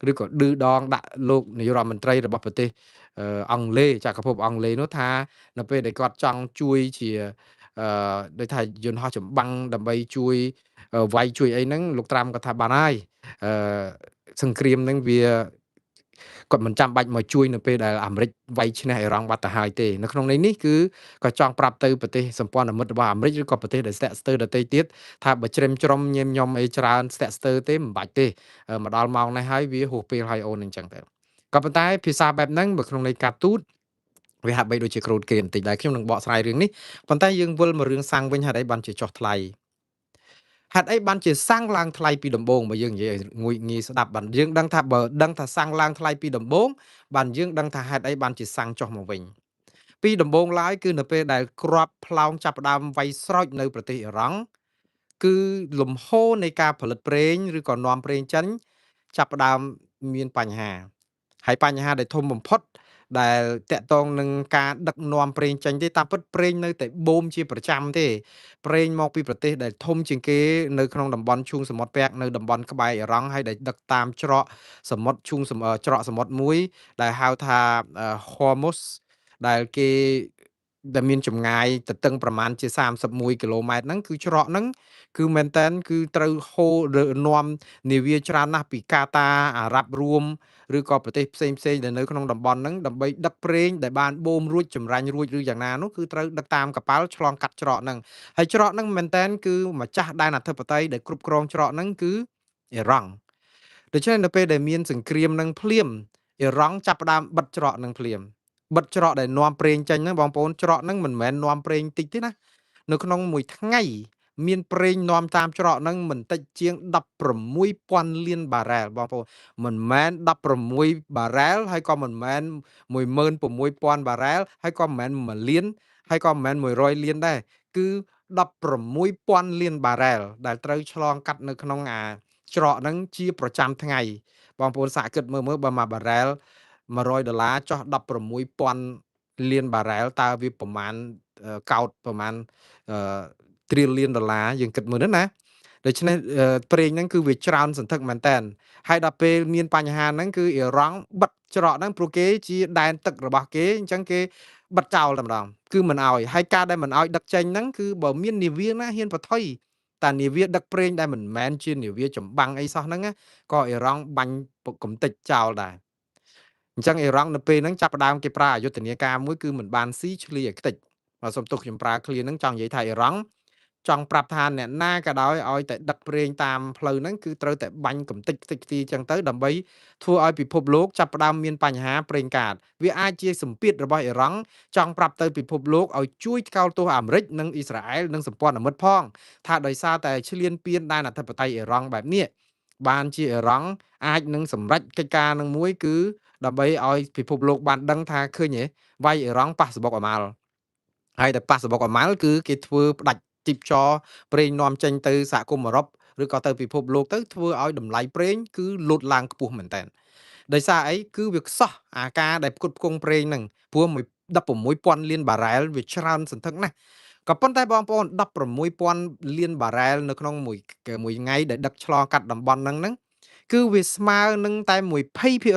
ឬក៏ឌឺដងដាក់លោកនាយករដ្ឋមន្ត្រីរបស់ប្រទេសអង់គ្លេសចក្រភពអង់គ្លេសនោះថានៅពេលដែលគាត់ចង់ជួយជាដូចថាយន្តហោះចម្បាំងដើម្បីជួយវាយជួយអីហ្នឹងលោកត្រាំក៏ថាបានហើយសង្គ្រាមហ្នឹងវាគាត់មិនចាំបាច់មកជួយនៅពេលដែលអាមេរិកវាយឈ្នះអ៊ីរ៉ង់បាត់ទៅហើយទេនៅក្នុងន័យនេះគឺក៏ចង់ប្រាប់ទៅប្រទេសសម្ព័ន្ធមិត្តរបស់អាមេរិកឬក៏ប្រទេសដែលស្ទាក់ស្ទើរដទៃទៀតថាបើជ្រឹមជ្រុំញែមញោមអីច្រើនស្ទាក់ស្ទើរទេមិនបាច់ទេមកដល់ម៉ោងនេះហើយវាហួសពេលហើយអូនអញ្ចឹងទៅក៏ប៉ុន្តែភាសាបែបហ្នឹងបើក្នុងន័យការទូតវាហាក់បីដូចជាក្រូតគេបន្តិចដែរខ្ញុំនឹងបកស្រាយរឿងនេះប៉ុន្តែយើងវិលមករឿងសាំងវិញហេតុអីបានជាចុះថ្លៃហេតុអីបានជាសាំងឡើងថ្លៃពីដំបូងបើយើងនិយាយឲ្យងាយស្ដាប់បានយើងដឹងថាបើដឹងថាសាំងឡើងថ្លៃពីដំបូងបានយើងដឹងថាហេតុអីបានជាសាំងចុះមកវិញពីដំបូងឡើយគឺនៅពេលដែលគ្រាប់ផ្លោងចាប់ផ្ដើមវាយស្រោចនៅប្រទេសអ៊ីរ៉ង់គឺលំហូរនៃការផលិតប្រេងឬក៏នាំប្រេងចេញចាប់ផ្ដើមមានបញ្ហាហើយបញ្ហាដែលធំបំផុតដែលតាក់ទងនឹងការដឹកនាំប្រេងចេញទេតាមពិតប្រេងនៅតែបូមជាប្រចាំទេប្រេងមកពីប្រទេសដែលធំជាងគេនៅក្នុងតំបន់ឈូងសមុទ្រពាក់នៅតំបន់ក្បែរអ៊ីរ៉ង់ហើយដែលដឹកតាមច្រកសមុទ្រឈូងច្រកសមុទ្រមួយដែលហៅថា Hormuz ដែលគេដែលមានចម្ងាយទទឹងប្រមាណជា31គីឡូម៉ែត្រហ្នឹងគឺច្រកហ្នឹងគឺមែនតែនគឺត្រូវហូរនាំនាវាច្រើនណាស់ពីកាតាអារ៉ាប់រួមឬក៏ប្រទេសផ្សេងផ្សេងដែលនៅក្នុងតំបន់ហ្នឹងដើម្បីដឹកប្រេងដែលបានបូមរួចចម្រាញ់រួចឬយ៉ាងណានោះគឺត្រូវដឹកតាមកប៉ាល់ឆ្លងកាត់ច្រកហ្នឹងហើយច្រកហ្នឹងមែនតែនគឺម្ចាស់ដែនអធិបតេយ្យដែលគ្រប់គ្រងច្រកហ្នឹងគឺអ៊ីរ៉ង់ដូច្នេះនៅពេលដែលមានសង្គ្រាមហ្នឹងភ្លាមអ៊ីរ៉ង់ចាប់ផ្ដើមបិទច្រកហ្នឹងភ្លាមបិទច្រកដែលនាំប្រេងចេញហ្នឹងបងប្អូនច្រកហ្នឹងមិនមែននាំប្រេងតិចទេណានៅក្នុងមួយថ្ងៃមានប្រេងនាំតាមច្រកហ្នឹងមិនតិចជាង 16,000 លានបារ៉ែលបងប្អូនមិនមែន16បារ៉ែលហើយក៏មិនមែន 16,000 បារ៉ែលហើយក៏មិនមែន1លានហើយក៏មិនមែន100លានដែរគឺ 16,000 លានបារ៉ែលដែលត្រូវឆ្លងកាត់នៅក្នុងអាច្រកហ្នឹងជាប្រចាំថ្ងៃបងប្អូនសាកគិតមើលបើមួយបារ៉ែល100ដុល្លារចុះ 16,000 លានបារ៉ែលតើវាប្រមាណកោតប្រមាណទ្រីលានដុល្លារយើងគិតមើលណាដូច្នេះប្រេងហ្នឹងគឺវាច្រើនសន្ធឹកមែនតើហើយដល់ពេលមានបញ្ហាហ្នឹងគឺអ៊ីរ៉ង់បិទច្រកហ្នឹងព្រោះគេជាដែនទឹករបស់គេអញ្ចឹងគេបិទចោលតែម្ដងគឺមិនអោយហើយការដែលមិនអោយដឹកចេញហ្នឹងគឺបើមាននាវាណាហ៊ានប្រថុយតានាវាដឹកប្រេងដែលមិនមែនជានាវាចម្បាំងអីសោះហ្នឹងក៏អ៊ីរ៉ង់បាញ់កំទេចចោលដែរអញ្ចឹងអ៊ីរ៉ង់នៅពេលហ្នឹងចាប់ផ្ដើមគេប្រើអយុធនាការមួយគឺមិនបានស៊ីឆ្លីឲ្យខ្ទេចបាទសូមទោសខ្ញុំប្រើឃ្លាហ្នឹងចង់និយាយថាអ៊ីរ៉ង់ ចង់ប្រាប់ថាអ្នកណាក៏ដោយឲ្យតែដឹកប្រេងតាមផ្លូវហ្នឹងគឺត្រូវតែបាញ់កំទេចខ្ទេចខ្ទីចឹងទៅដើម្បីធ្វើឲ្យពិភពលោកចាប់ផ្ដើមមានបញ្ហាប្រេងកាតវាអាចជាសម្ពាធរបស់អ៊ីរ៉ង់ចង់ប្រាប់ទៅពិភពលោកឲ្យជួយថ្កោលទោសអាមេរិកនិងអ៊ីស្រាអែលនិងសម្ព័ន្ធមិត្តផងថាដោយសារតែឈ្លានពានដែនអធិបតេយ្យអ៊ីរ៉ង់បែបនេះបានជាអ៊ីរ៉ង់អាចនឹងសម្រេចកិច្ចការនឹងមួយគឺដើម្បីឲ្យពិភពលោកបានដឹងថាឃើញទេវាយអ៊ីរ៉ង់ប៉ះសបុកអាម៉ាល់ហើយតែប៉ះសបុកអាម៉ាល់គឺគេធ្វើផ្ដាច់ជីបចរប្រេងនាំចេញទៅសហគមន៍អឺរ៉ុបឬក៏ទៅពិភពលោកទៅធ្វើឲ្យតម្លៃប្រេងគឺលូតឡើងខ្ពស់មែនតើដោយសារអីគឺវាខ្សោះអាការដែលផ្គត់ផ្គង់ប្រេងហ្នឹងព្រោះ16,000លានបារ៉ែលវាច្រើនសន្ធឹកណាស់ក៏ប៉ុន្តែបងប្អូន16,000លានបារ៉ែលនៅក្នុងមួយមួយថ្ងៃដែលដឹកឆ្លងកាត់តំបន់ហ្នឹងហ្នឹងគឺវាស្មើនឹងតែ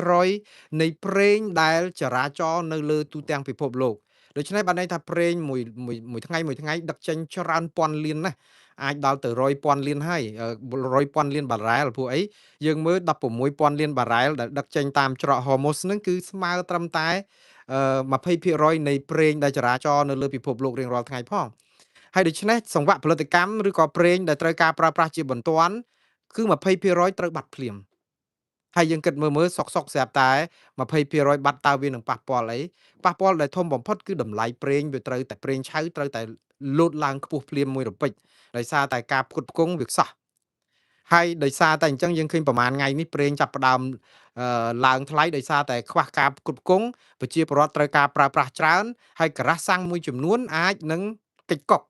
20%នៃប្រេងដែលចរាចរណ៍នៅលើទូទាំងពិភពលោកដូច្នេះបានន័យថាប្រេងមួយមួយមួយថ្ងៃមួយថ្ងៃដឹកចេញច្រើនពាន់លានណាស់អាចដល់ទៅ100,000លានហើយ100,000លានបារ៉ែលព្រោះអីយើងមើល16,000លានបារ៉ែលដែលដឹកចេញតាមច្រកហូម៉ូសហ្នឹងគឺស្មើត្រឹមតែ20%នៃប្រេងដែលចរាចរណ៍នៅលើពិភពលោករៀងរាល់ថ្ងៃផងហើយដូច្នេះសង្វាក់ផលិតកម្មឬក៏ប្រេងដែលត្រូវការប្រើប្រាស់ជាបន្ទាន់គឺ20%ត្រូវបាត់ភ្លាមហើយយើងគិតមើលមើលសុកសុកស្រាប់តែ20%បាត់តើវានឹងប៉ះពាល់អីប៉ះពាល់ដែលធំបំផុតគឺតម្លៃប្រេងវាត្រូវតែប្រេងឆៅត្រូវតែលោតឡើងខ្ពស់ភ្លាមមួយរំពេចដោយសារតែការផ្គត់ផ្គង់វាខ្សោះហើយដោយសារតែអញ្ចឹងយើងឃើញប្រហែលថ្ងៃនេះប្រេងចាប់ផ្ដើមឡើងថ្លៃដោយសារតែខ្វះការផ្គត់ផ្គង់ប្រជាពលរដ្ឋត្រូវការប្រើប្រាស់ច្រើនហើយការ៉ាស់សាំងមួយចំនួនអាចនឹងកិច្ចកុក